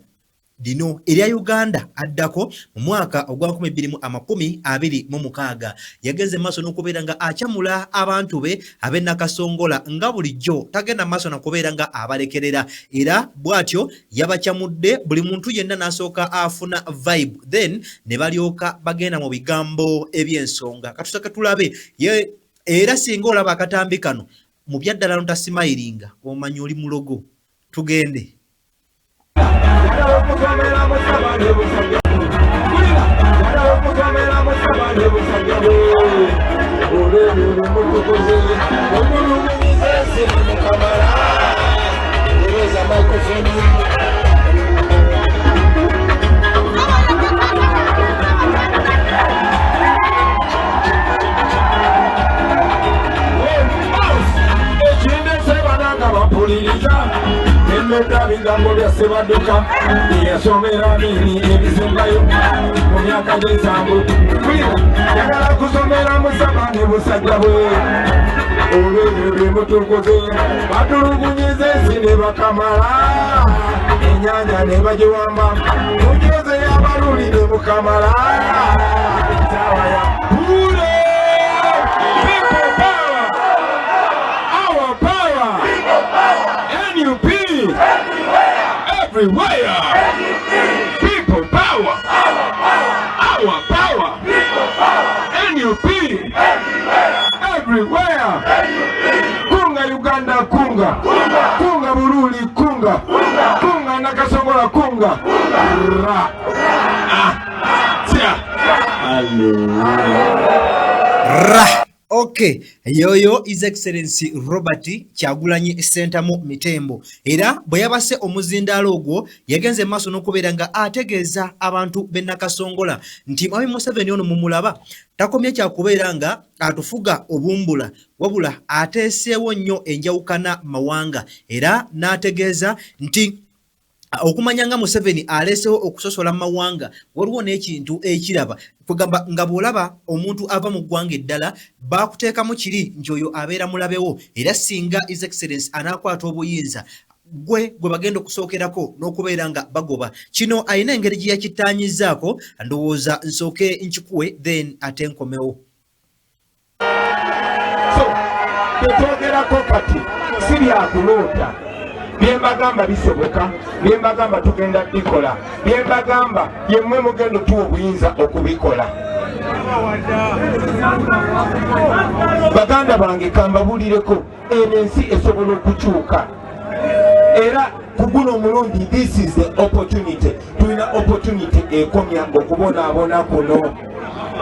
lino erya Uganda addako mu mwaka ogwa 2026, yagenze maaso n'okubeera nga akyamula abantu be ab'e Nakasongola. Nga bulijjo tagenda maaso nakubeera nga abalekerera, era bw'atyo yabakyamudde buli muntu yenna n'asooka afuna vibe, then ne balyoka bagenda mu bigambo eby'ensonga. Katusake tulabe ye. Era singa olaba akatambi kano mu byaddala notasimayiringa, omanyi oli mulogo. Tugende. Ssebadduka eyasomera Amini ebisembayo mu myaka gy'ensanvu. Njagala kusomera Musaba ne busajja bwe olw'ebyo bye mutukoze batulugunyiza ensi ne bakamala ennyanja ne bagiwamba mujoze abaluli ne mukamala ssaawa ya Pule! People power! Our power! NUP! Everywhere! People power! Our power! NUP! Everywhere! Kunga Uganda kunga! Kunga Burundi kunga! Kunga Nakasongola kunga! Ra! Ah! Tia! Ra! Okay, yoyo His Excellency Robert Kyagulanyi Ssentamu Mitembo era bwe yabase omuzindaalo ogwo yagenze maaso n'okubeera nga ategeeza abantu b'e Nakasongola nti Mwami Museveni ono mumulaba takomye kyakubeera nga atufuga obumbula wabula ateeseewo nnyo enjawukana mawanga era n'ategeeza nti okumanya nga Museveni aleesewo okusosola mu mawanga waliwo n'ekintu ekiraba kwegamba nga bw'olaba omuntu ava mu ggwanga eddala bakuteekamu kiri nti oyo abeera mulabewo era singa His Excellence anaakwata obuyinza gwe gwe bagenda okusookerako n'okubeera nga bagoba. Kino alina engeri gye yakittaanyizzaako, ndowooza nsooke nkikuwe then ate nkomewo. So byetwogerako kati si byakuloota, byembagamba bisoboka, byembagamba tugenda bikola, byembagamba yemmwe mugenda otuwa obuyinza okubikola. Baganda bange kambabulireko, eno ensi esobola okukyuka era ku guno omulundi this is the opportunity. Tulina opportunity ekomya okubonaabona kuno,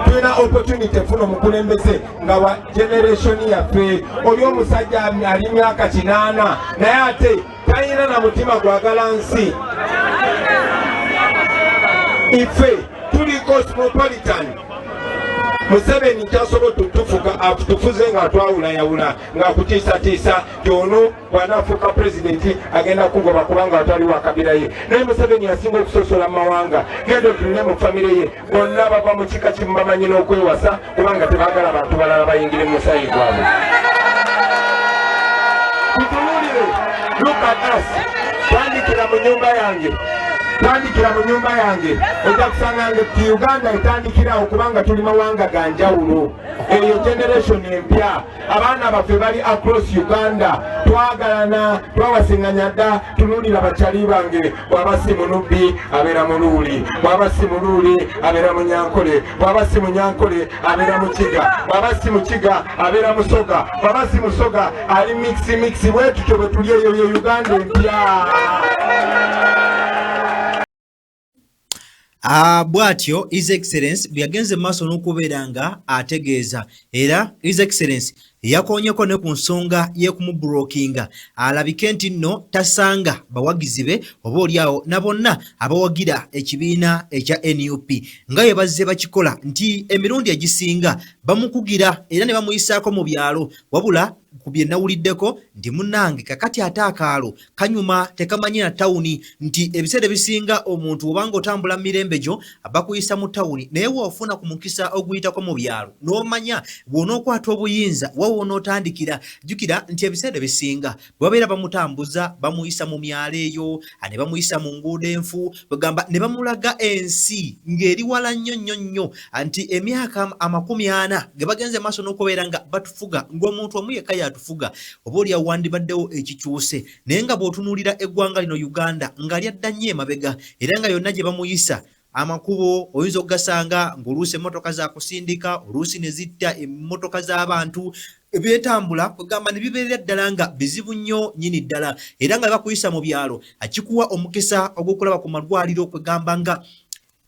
tulina opportunity efuna omukulembeze nga wa generation yaffe. Oli omusajja ali myaka 80 naye ate talina na mutima gwagala nsi. Ife tuli cosmopolitan. Museveni kyasobola tutufuga atufuze nga atwawulayawula ng'akutiisatiisa ti ono bw'anaafuuka pulezidenti agenda kugoba kubanga atali wa kabira ye. Naye Museveni yasinga okusosola mu mawanga. Genda otunule mu famire ye, bonna bava mu kika kimu, bamanyi n'okwewasa kubanga tebaagala bantu balala bayingire mu musaayi gwabwe. Tutunuulire, look at us. Tandikira mu nyumba yange, tandikira mu nyumba yange, ojja kusanga nti Uganda etandikirawo kubanga tuli mawanga ga njawulo. Eyo generation empya, abaana baffe bali across Uganda, twagalana, twawasinganya dda. Tunuulira bakyali bange, bw'aba si munubbi abeera muluuli, bw'aba si muluuli abeera munyankole, bw'aba si munyankole abeera mukiga, bw'aba si mukiga abeera musoga, bw'aba si musoga ali mix mix. Bwe tutyo bwe tuli. Eyo ye Uganda empya. Bw'atyo His Excellence bwe yagenze mu maaso n'okubeera nga ategeeza. Era His Excellence yakoonyeko ne ku nsonga y'ekumubulokinga alabike nti nno tasanga bawagizi be oba oliawo na bonna abawagira ekibiina ekya NUP nga bwe bazze bakikola nti emirundi egisinga bamukugira era ne bamuyisaako mu byalo. Wabula ku bye nawuliddeko nti munnange kakati ate akaalo kanyuma tekamanyi na tawuni, nti ebiseera ebisinga omuntu obanga otambula mu mirembe gyo bakuyisa mu tawuni, naye w'ofuna ku mukisa oguyitako mu byalo n'omanya bw'onookwata obuyinza wa w'onootandikira. Jjukira nti ebiseera ebisinga bwe babeera bamutambuza bamuyisa mu myalo eyo ne bamuyisa mu nguudo enfu, bagamba ne bamulaga ensi ng'eri wala nnyo nnyo nnyo, nti emyaka 40 ge bagenze maaso n'okubeera nga batufuga ng'omuntu omu yekka y'atufuga, oba oli awo wandibaddewo ekikyuse. Naye nga bw'otunuulira eggwanga lino Uganda nga lyadda nnyo emabega, era nga yonna gye bamuyisa amakubo oyinza okugasanga ng'oluusi emmotoka za kusindika, oluusi ne zitta emmotoka z'abantu, ebyentambula kwegamba ne bibeerera ddala nga bizibu nnyo nnyini ddala. Era nga bakuyisa mu byalo kikuwa omukisa ogw'okulaba ku malwaliro, kwegamba nga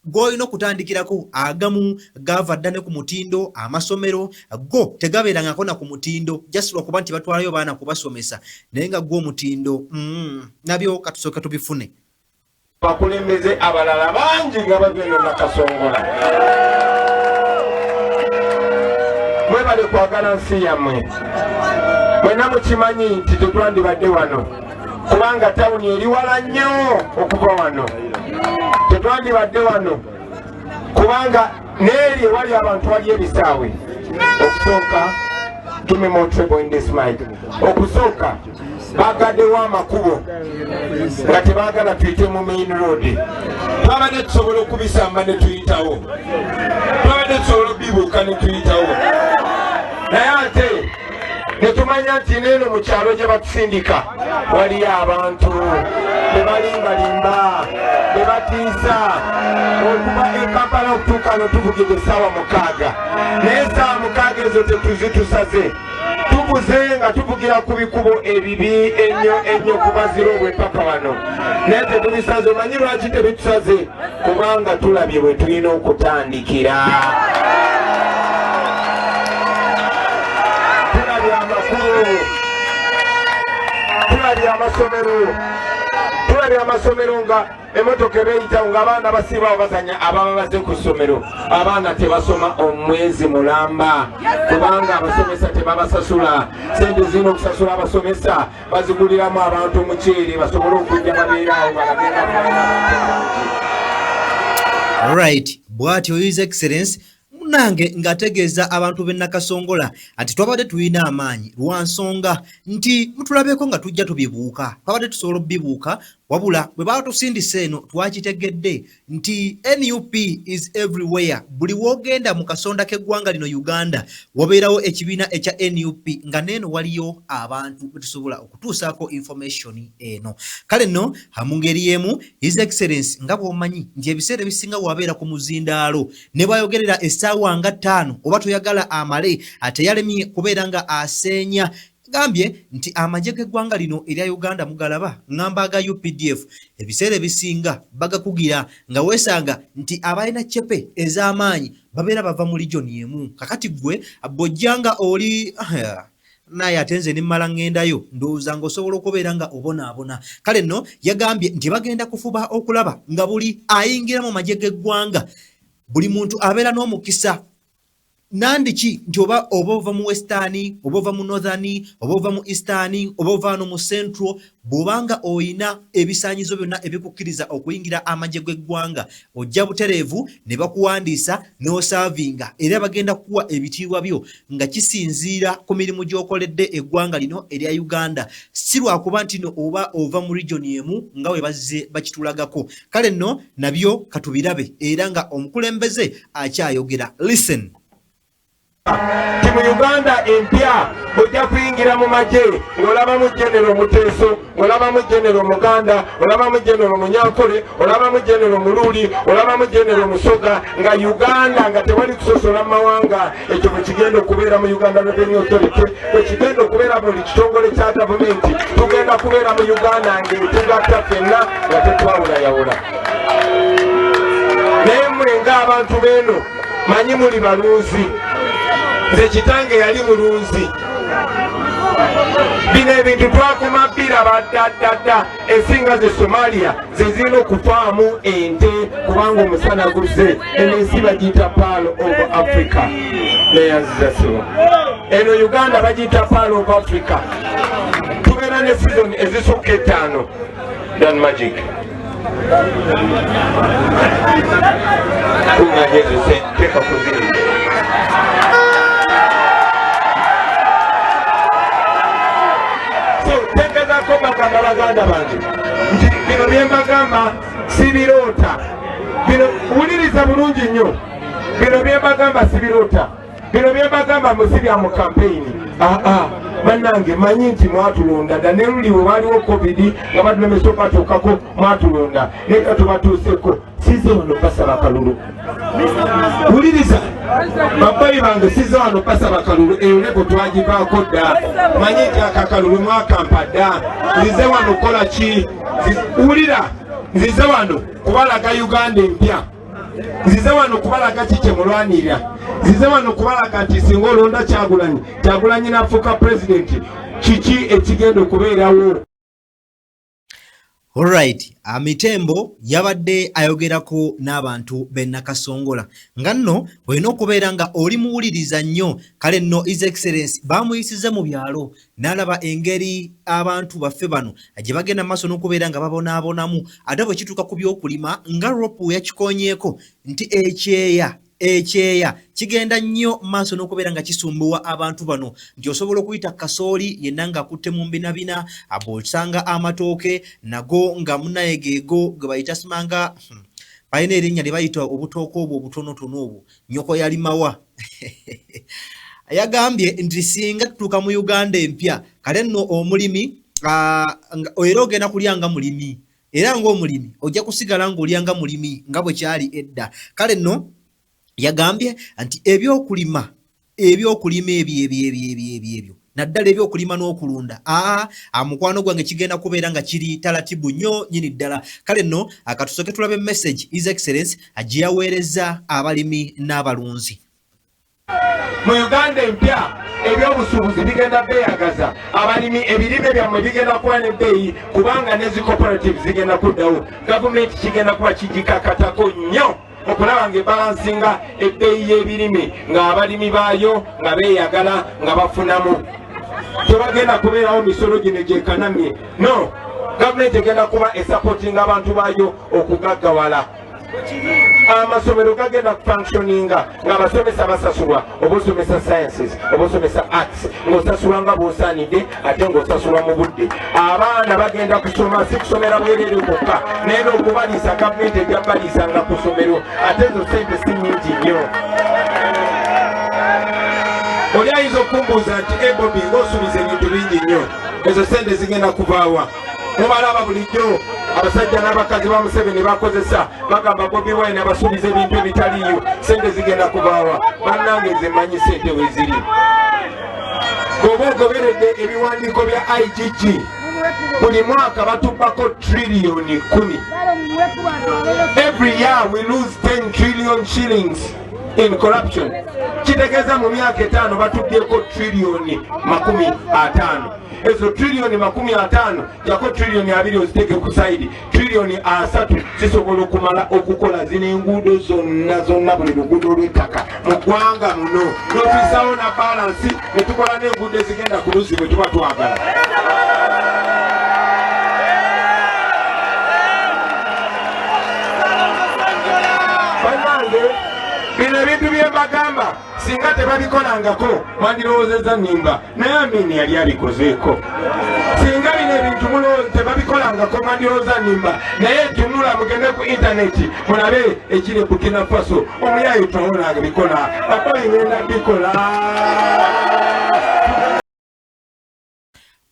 g'olina okutandikirako agamu gaava dda ne ku mutindo, amasomero go tegabeerangako na ku mutindo just lwakuba nti batwalayo baana kubasomesa, naye nga gwo omutindo nabyo katusooke tubifune. Abakulembeze abalala bangi nga bava eno Nakasongola, mwebale kwagala nsi yammwe. Mwena mukimanyi nti tetwandibadde wano. Kubanga tawuni eri wala nnyo okuva wano, tetwandibadde wano kubanga n'eri ewali abantu wali ebisaawe. Okusooka, give me more treble in this mic. Okusooka bagaddewo amakubo nga tebaagala tuyite mu main road. Twabadde tusobola okubisamba ne tuyitawo, twabadde tusobola okubibuuka ne tuyitawo, naye ate netumanya nti neeno mu kyalo gye batusindika waliyo abantu bebalimbalimba, bebatiisa. Okuva e Kampala okutuuka no tuvugidde essaawa 6, naye essaawa 6 ezo tetuzitusaze, tuvuze nga tuvugira ku bikubo ebibi ennyo ennyo, kubazira obwepaka wano, naye tetubisaze. Omanyi lwaki tebitusaze? Kubanga tulabye bwe tulina okutandikira. Tulabye amakulu, tulabye amasomero, tulabye amasomero nga emotoka ebeyitawo ng'abaana basiibawo bazanya. Ababa baze ku ssomero, abaana tebasoma omwezi mulamba kubanga abasomesa tebabasasula. Sente zirina okusasula abasomesa baziguliramu abantu omuceere basobole okujja babeeraawo balage nga bangi. Right, bw'atyo His Excellence munange ng'ategeeza abantu b'e Nakasongola ati twabadde tulina amaanyi lwa nsonga nti mutulabeko nga tujja tubibuuka, twabadde tusobola okubibuuka, wabula bwe baatusindisa eno twakitegedde nti NUP is everywhere. Buli w'ogenda mu kasonda k'eggwanga lino Uganda wabeerawo ekibiina ekya NUP, nga n'eno waliyo abantu betusobola okutuusaako information eno. Kale nno mu ngeri y'emu His Excellence, nga bw'omanyi nti ebiseera ebisinga wabeera ku muzindaalo ne bwayogerera essaawa nga 5 oba toyagala amale, ate yalemye kubeera nga aseenya. Gambye nti amagye g'eggwanga lino erya Uganda mugalaba, ŋŋamba aga UPDF, ebiseera ebisinga bagakugira nga weesanga nti abalina cepe ez'amaanyi babeera bava mu region emu. Kakati ggwe bw'ojja nga oli naye ate nze nemmala ŋŋendayo, ndowooza ng'osobola okubeera nga obonaabona. Kale nno yagambye nti bagenda kufuba okulaba nga buli ayingira mu magye g'eggwanga, buli muntu abeera n'omukisa nandiki nti oba ova mu Western, oba ova mu Northern, oba ova mu Eastern, oba ova no mu Central, bw'obanga oyina ebisaanyizo byonna ebikukkiriza okuyingira amagye g'eggwanga, ojja butereevu ne bakuwandiisa n'osaavinga, era bagenda kukuwa ebitiibwa byo nga kisinziira ku mirimu gy'okoledde eggwanga lino erya Uganda, si lwakuba nti no oba ova mu region emu nga bwe bazze bakitulagako. Kale nno nabyo katubirabe era nga omukulembeze akyayogera. Listen. Ti mu Uganda empya ojja kuyingira mu magye ng'olabamu Genero Muteeso, ng'olabamu Genero Muganda, olabamu Genero Munyankole, olabamu Genero Muluuli, olabamu Genero Musoga, nga Uganda nga tewali kusosola mu mawanga. Ekyo bwe kigenda okubeera mu Uganda Revenue Authority, bwe kigenda okubeera buli kitongole kya gavumenti. Tugenda kubeera mu Uganda ng'etugatta ffenna nga tetwawulayawula. Naye mmwe ng'abantu b'eno, manyi muli balunzi, nze kitange yali mulunzi. Bino ebintu twakoma biraba ddaddadda. Ensinga ze Somalia ze zirina okufaamu ente kubanga omusana guzze. Eno ensi bagiyita Pearl of Africa. Neyanziza sibo. Eno Uganda bagiyita Pearl of Africa. Tubeera ne season ezisukka 5. Dan Magic, kunganya ezo teeka ku ziri. So tegezaako bagamba baganda bange nti bino byembagamba sibiroota. Bino wuliriza bulungi nnyo, bino byembagamba sibiroota, bino byembagamba musi bya mu kampeyini. Aa, bannange, manyi nti mwatulonda dda, ne luli we waliwo COVID nga batulemesa okatuukako, mwatulonda, naye katubatuuseko. Size wano basaba kalulu. Wuliriza babbayi bange, size wano basaba kalulu. Eyo level twagivaako dda. Manyi nti akakalulu mwakampa dda. Nzize wano kukola ki? Wulira, nzize wano kubalaga Uganda empya. Nzize wano kubalaga ki kyemulwanirira. Nzize wano kubalaga nti singa olonda Kyagulanyi, Kyagulanyi nafuuka pulezidenti, kiki ekigenda okubeerawo. Alright, Mitembo yabadde ayogerako n'abantu b'e Nakasongola nga nno olina okubeera nga oli muwuliriza nnyo. Kale nno His Excellency baamuyisiza mu byalo n'alaba engeri abantu baffe bano gye bagenda maaso n'okubeera nga babonaabonamu, ate bwe kituuka ku by'okulima nga Ropu yakikonyeeko nti ekyeya Ekyeya kigenda nnyo maaso n'okubeera nga kisumbuwa abantu bano nti osobola okuyita kasooli yenna ng'akutte mu mbinabina, bw'osanga amatooke nago nga munaye geego ge bayita simanga balina erinnya lye bayita obutooke obwo obutonotono obwo nnyoko yalimawa. Yagambye nti singa tutuuka mu Uganda empya kale nno omulimi era ogenda kulya nga mulimi era ng'omulimi ojja kusigala ng'olya nga mulimi nga bwe kyali edda. Kale nno yagambye nti ebyokulima ebyokulima ebyo ebyo ebyo ebyo ebyo ebyo naddala ebyokulima n'okulunda aa mukwano gwange kigenda kubeera nga kiri talatibu nnyo nyini ddala. Kale nno akatusoke tulabe message His Excellence gye yaweerezza abalimi n'abalunzi. Mu Uganda empya ebyobusuubuzi bigenda beeyagaza, abalimi ebirime byammwe bigenda kuba n'ebbeeyi kubanga ne zi cooperative zigenda kuddawo. Gavumenti kigenda kuba kigikakatako nnyo okulaba nga ebalansinga ebbeeyi y'ebirime ng'abalimi baayo nga beeyagala nga bafunamu. Tebagenda kubeerawo misolo gino gyekanamye, no, gavumenti egenda kuba esapotinga abantu baayo okugaggawala. Amasomero gagenda kufunctioninga ng'abasomesa basasulwa, oba osomesa sciences oba osomesa arts, ng'osasulwa nga bw'osaanidde ate ng'osasulwa mu budde. Abaana bagenda kusoma, si kusomera bwereere kwokka, naye n'okubaliisa gavumenti ejja baliisanga ku ssomero, ate ezo ssente si nnyingi nnyo. Oli ayinza okumbuuza nti ebobi ng'osuubiza ebintu bingi nnyo, ezo ssente zigenda kuvaawa? Mubalaba bulijjo abasajja n'abakazi ba Museveni bakozesa, bagamba Bobi Wine abasuubiza ebintu ebitaliiyo, sente zigenda kubaawa. Bannange nze mmanyi sente we ziri. Bw'oba ogoberedde ebiwandiiko bya IGG, buli mwaka batubbako triliyoni 10. Every year we lose 10 trillion shillings in corruption. Kitegeeza mu myaka 5 batubbyeko triliyoni 50. Ezo triliyoni 50 jako triliyoni 20 oziteeke ku sayidi, triliyoni 30 zisobola okumala okukola zino enguudo zonna zonna, buli luguudo olw'ettaka mu ggwanga muno, n'otuyisawo na balansi ne tukola n'enguudo ezigenda ku luzzi bwe tuba twagala. Bannange, bino ebintu bye mbagamba singa tebabikolangako mwandirowoozezza nnimba, naye Amini yali abikozeeko. Singa bino ebintu tebabikolangako mwandirowooza nnimba, naye tunula mugende ku intaneti mulabe ekiri e Burkina Faso, omuyaayu Traore abikola, babayi ngenda bikola.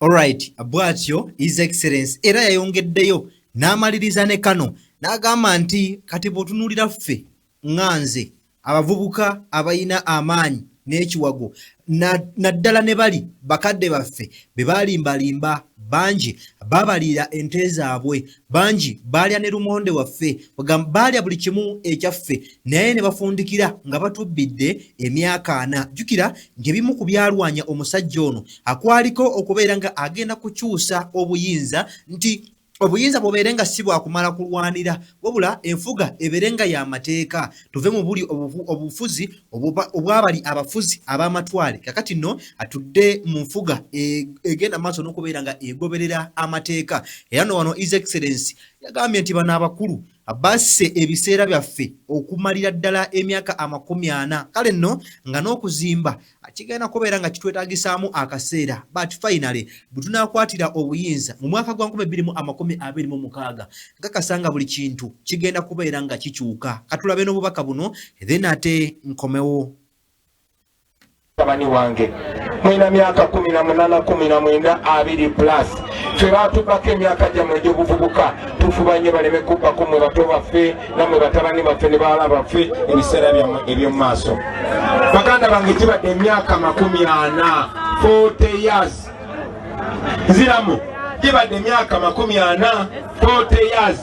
Alright, bw'atyo His Excellence era yayongeddeyo n'amaliriza ne kano n'agamba nti kati bw'otunuulira ffe nga nze abavubuka abalina amaanyi n'ekiwago naddala ne bali bakadde baffe be baalimbalimba, bangi babaliira ente zaabwe, bangi baalya ne lumonde waffe, baalya buli kimu ekyaffe, naye ne bafundikira nga batubbidde emyaka 40. Jjukira nti ebimu ku byalwanya omusajja ono akwaliko okubeera nga agenda kukyusa obuyinza, nti obuyinza bubeere nga si bwakumala kulwanira, wabula enfuga ebeere nga y'amateeka, tuve mu buli obufuzi obwabali abafuzi ab'amatwale. Kakati nno atudde mu nfuga egenda maaso n'okubeera nga egoberera amateeka. Era no wano His Excellency yagambye nti bano abakulu basse ebiseera byaffe okumalira ddala emyaka 40, kale nno nga n'okuzimba kigenda kubeera nga kitwetaagisaamu akaseera, but finally bwe tunaakwatira obuyinza mu mwaka gwa 2026 nkakasa nga buli kintu kigenda kubeera nga kikyuka. Katulabe n'obubaka buno then ate nkomewo. Mutabani wange, mulina myaka 18, 19, 20 plus, ffe baatubbako emyaka gyammwe egy'obuvubuka, tufuba nnyo baleme kubbako mmwe bato baffe nammwe batabani baffe ne bawala baffe ebiseera byammwe eby'omu maaso. Baganda bange, kibadde emyaka 40, 40 years, nziramu, gibadde emyaka 40, 40 years.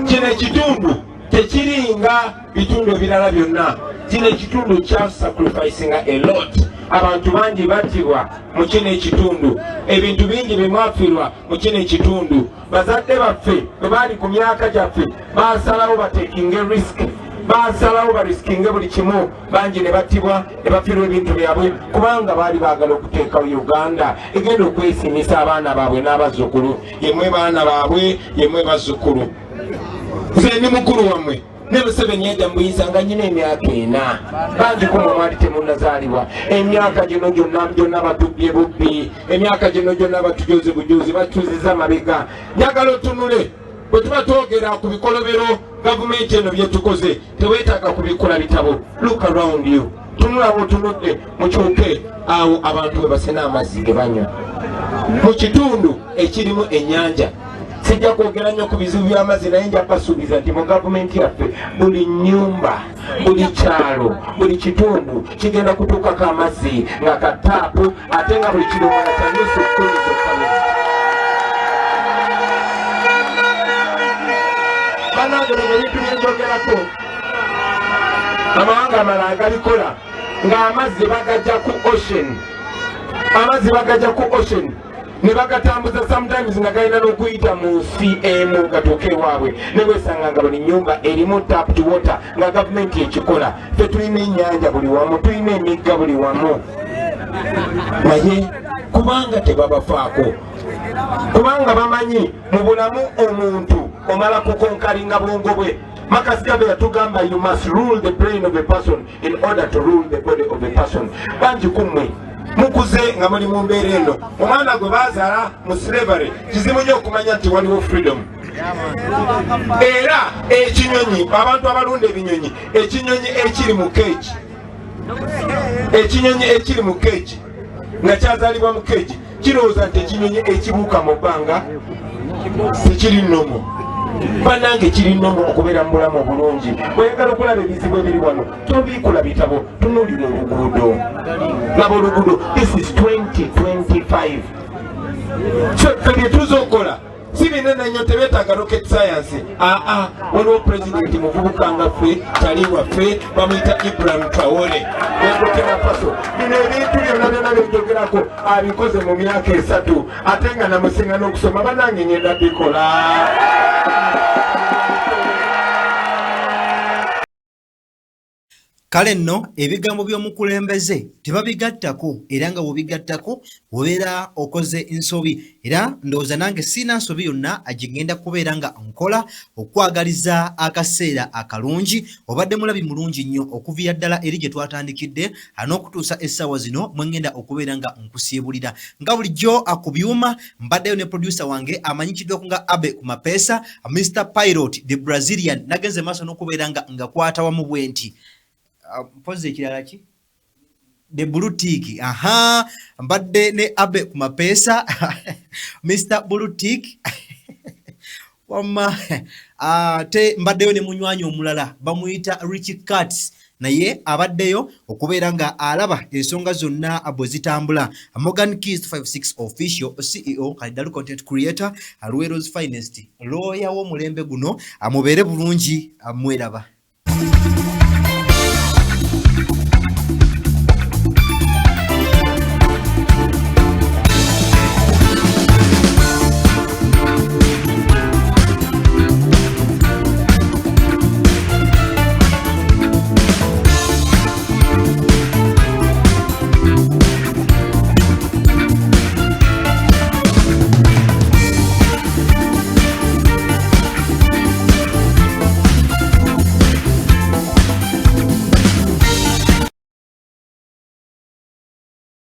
Kino ekitundu tekiringa bitundu ebirala byonna, kino ekitundu kya sacrificinga a lot. Abantu bangi battibwa mu kino ekitundu, ebintu bingi bye mwafiirwa mu kino ekitundu. Bazadde baffe bwe baali ku myaka gyaffe, basalawo batekinge risk, basalawo barisikinge buli kimu. Bangi ne battibwa ne bafiirwa ebintu byabwe kubanga baali baagala okuteekawo Uganda egenda okwesiimisa abaana baabwe n'abazzukulu. Yemwe baana baabwe, yemwe bazzukulu. Nze ndi mukulu wammwe ne Museveni yajja mubuyinza nga nyina emyaka 4. Bangi kumwe mwali temunnazaalibwa. Emyaka gino gyonna gyonna batubbye bubbi, emyaka gino gyonna batujoze bujozi, batuziza mabega. Njagala otunule bwe tuba twogera ku bikolobero gavumenti eno byetukoze, teweetaaga kubikula bitabo. Look around you, tunula bwotunudde, mukyuke awo abantu bwe basena amazzi ge banywa mu kitundu ekirimu ennyanja. Sijja kwogera nnyo ku bizibu by'amazzi, naye nja basuubiza nti mu gavumenti yaffe buli nnyumba, buli kyalo, buli kitundu kigenda kutuukako amazzi nga kataapu, ate nga buli kidomola kya nusu 10 zokka. Banange, bino ebintu byenjogerako amawanga amalala gabikola, ng'amazzi bagajja ku ocean, amazzi bagajja ku ocean ne bagatambuza, sometimes nga galina n'okuyita mu nsi emu gatuuke ewaabwe, ne bwesanga nga buli nyumba erimu tapped water, nga gavumenti ekikola. Ffe tulina ennyanja buli wamu, tulina emigga buli wamu, naye kubanga tebabafaako, kubanga bamanyi mu bulamu omuntu omala kukonkalinga bwongo bwe. Marcus Garvey yatugamba, "You must rule the brain of a person in order to rule the body of a person." Bangi kummwe mukuze nga muli mu mbeera eno. Omwana gwe bazaala mu slavery kizibu nnyo okumanya nti waliwo freedom. Era ekinyonyi, abantu abalunda ebinyonyi, ekinyonyi ekiri mu cage, ekinyonyi ekiri mu cage nga kyazaalibwa mu cage, kirowooza nti ekinyonyi ekibuuka mu bbanga tekiri normal. Bannange, kiri normal okubeera mu bulamu obulungi. Bweyagala okulaba ebizibu ebiri wano, tobiikula bitabo, tunuulira oluguudo, laba oluguudo. This is 2025. So ffe bye tuza okukola si binene nnyo, tebeetaaga rocket science. Aa, waliwo pulezidenti muvubuka nga ffe, tali waffe, bamuyita Ibrahim Traore wa Burkina Faso. Bino ebintu byonna byonna byenjogerako abikoze mu myaka 3, ate nga namusinga n'okusoma. Banange, ngenda bikola. Kale nno ebigambo by'omukulembeze tebabigattako, era nga bw'obigattako obeera okoze nsobi. Era ndowooza nange siina nsobi yonna agigenda kubeera nga nkola. Okwagaliza akaseera akalungi, obadde mulabi mulungi nnyo okuviira ddala eri gye twatandikidde n'okutuusa essaawa zino mwengenda okubeera nga nkusiibulira. Nga bulijjo ku byuma mbaddeyo ne producer wange amanyikiddwako nga Abe ku mapeesa, Mr Pilot the Brazilian, nagenze maaso n'okubeera nga ngakwata wamu bwe nti. Mpozi ekirala ki? The blue tick. Aha, mbadde ne Abe ku mapeesa, Mr Blue Tick. Wamma ate mbaddeyo ne munywanyi omulala bamuyita Rich Cats, naye abaddeyo okubeera nga alaba ensonga zonna bwe zitambula. Morgan Keys 56 Official CEO, Kalidalu content creator, Luwero's finest, lawyer w'omulembe guno. Mubeere bulungi, mweraba.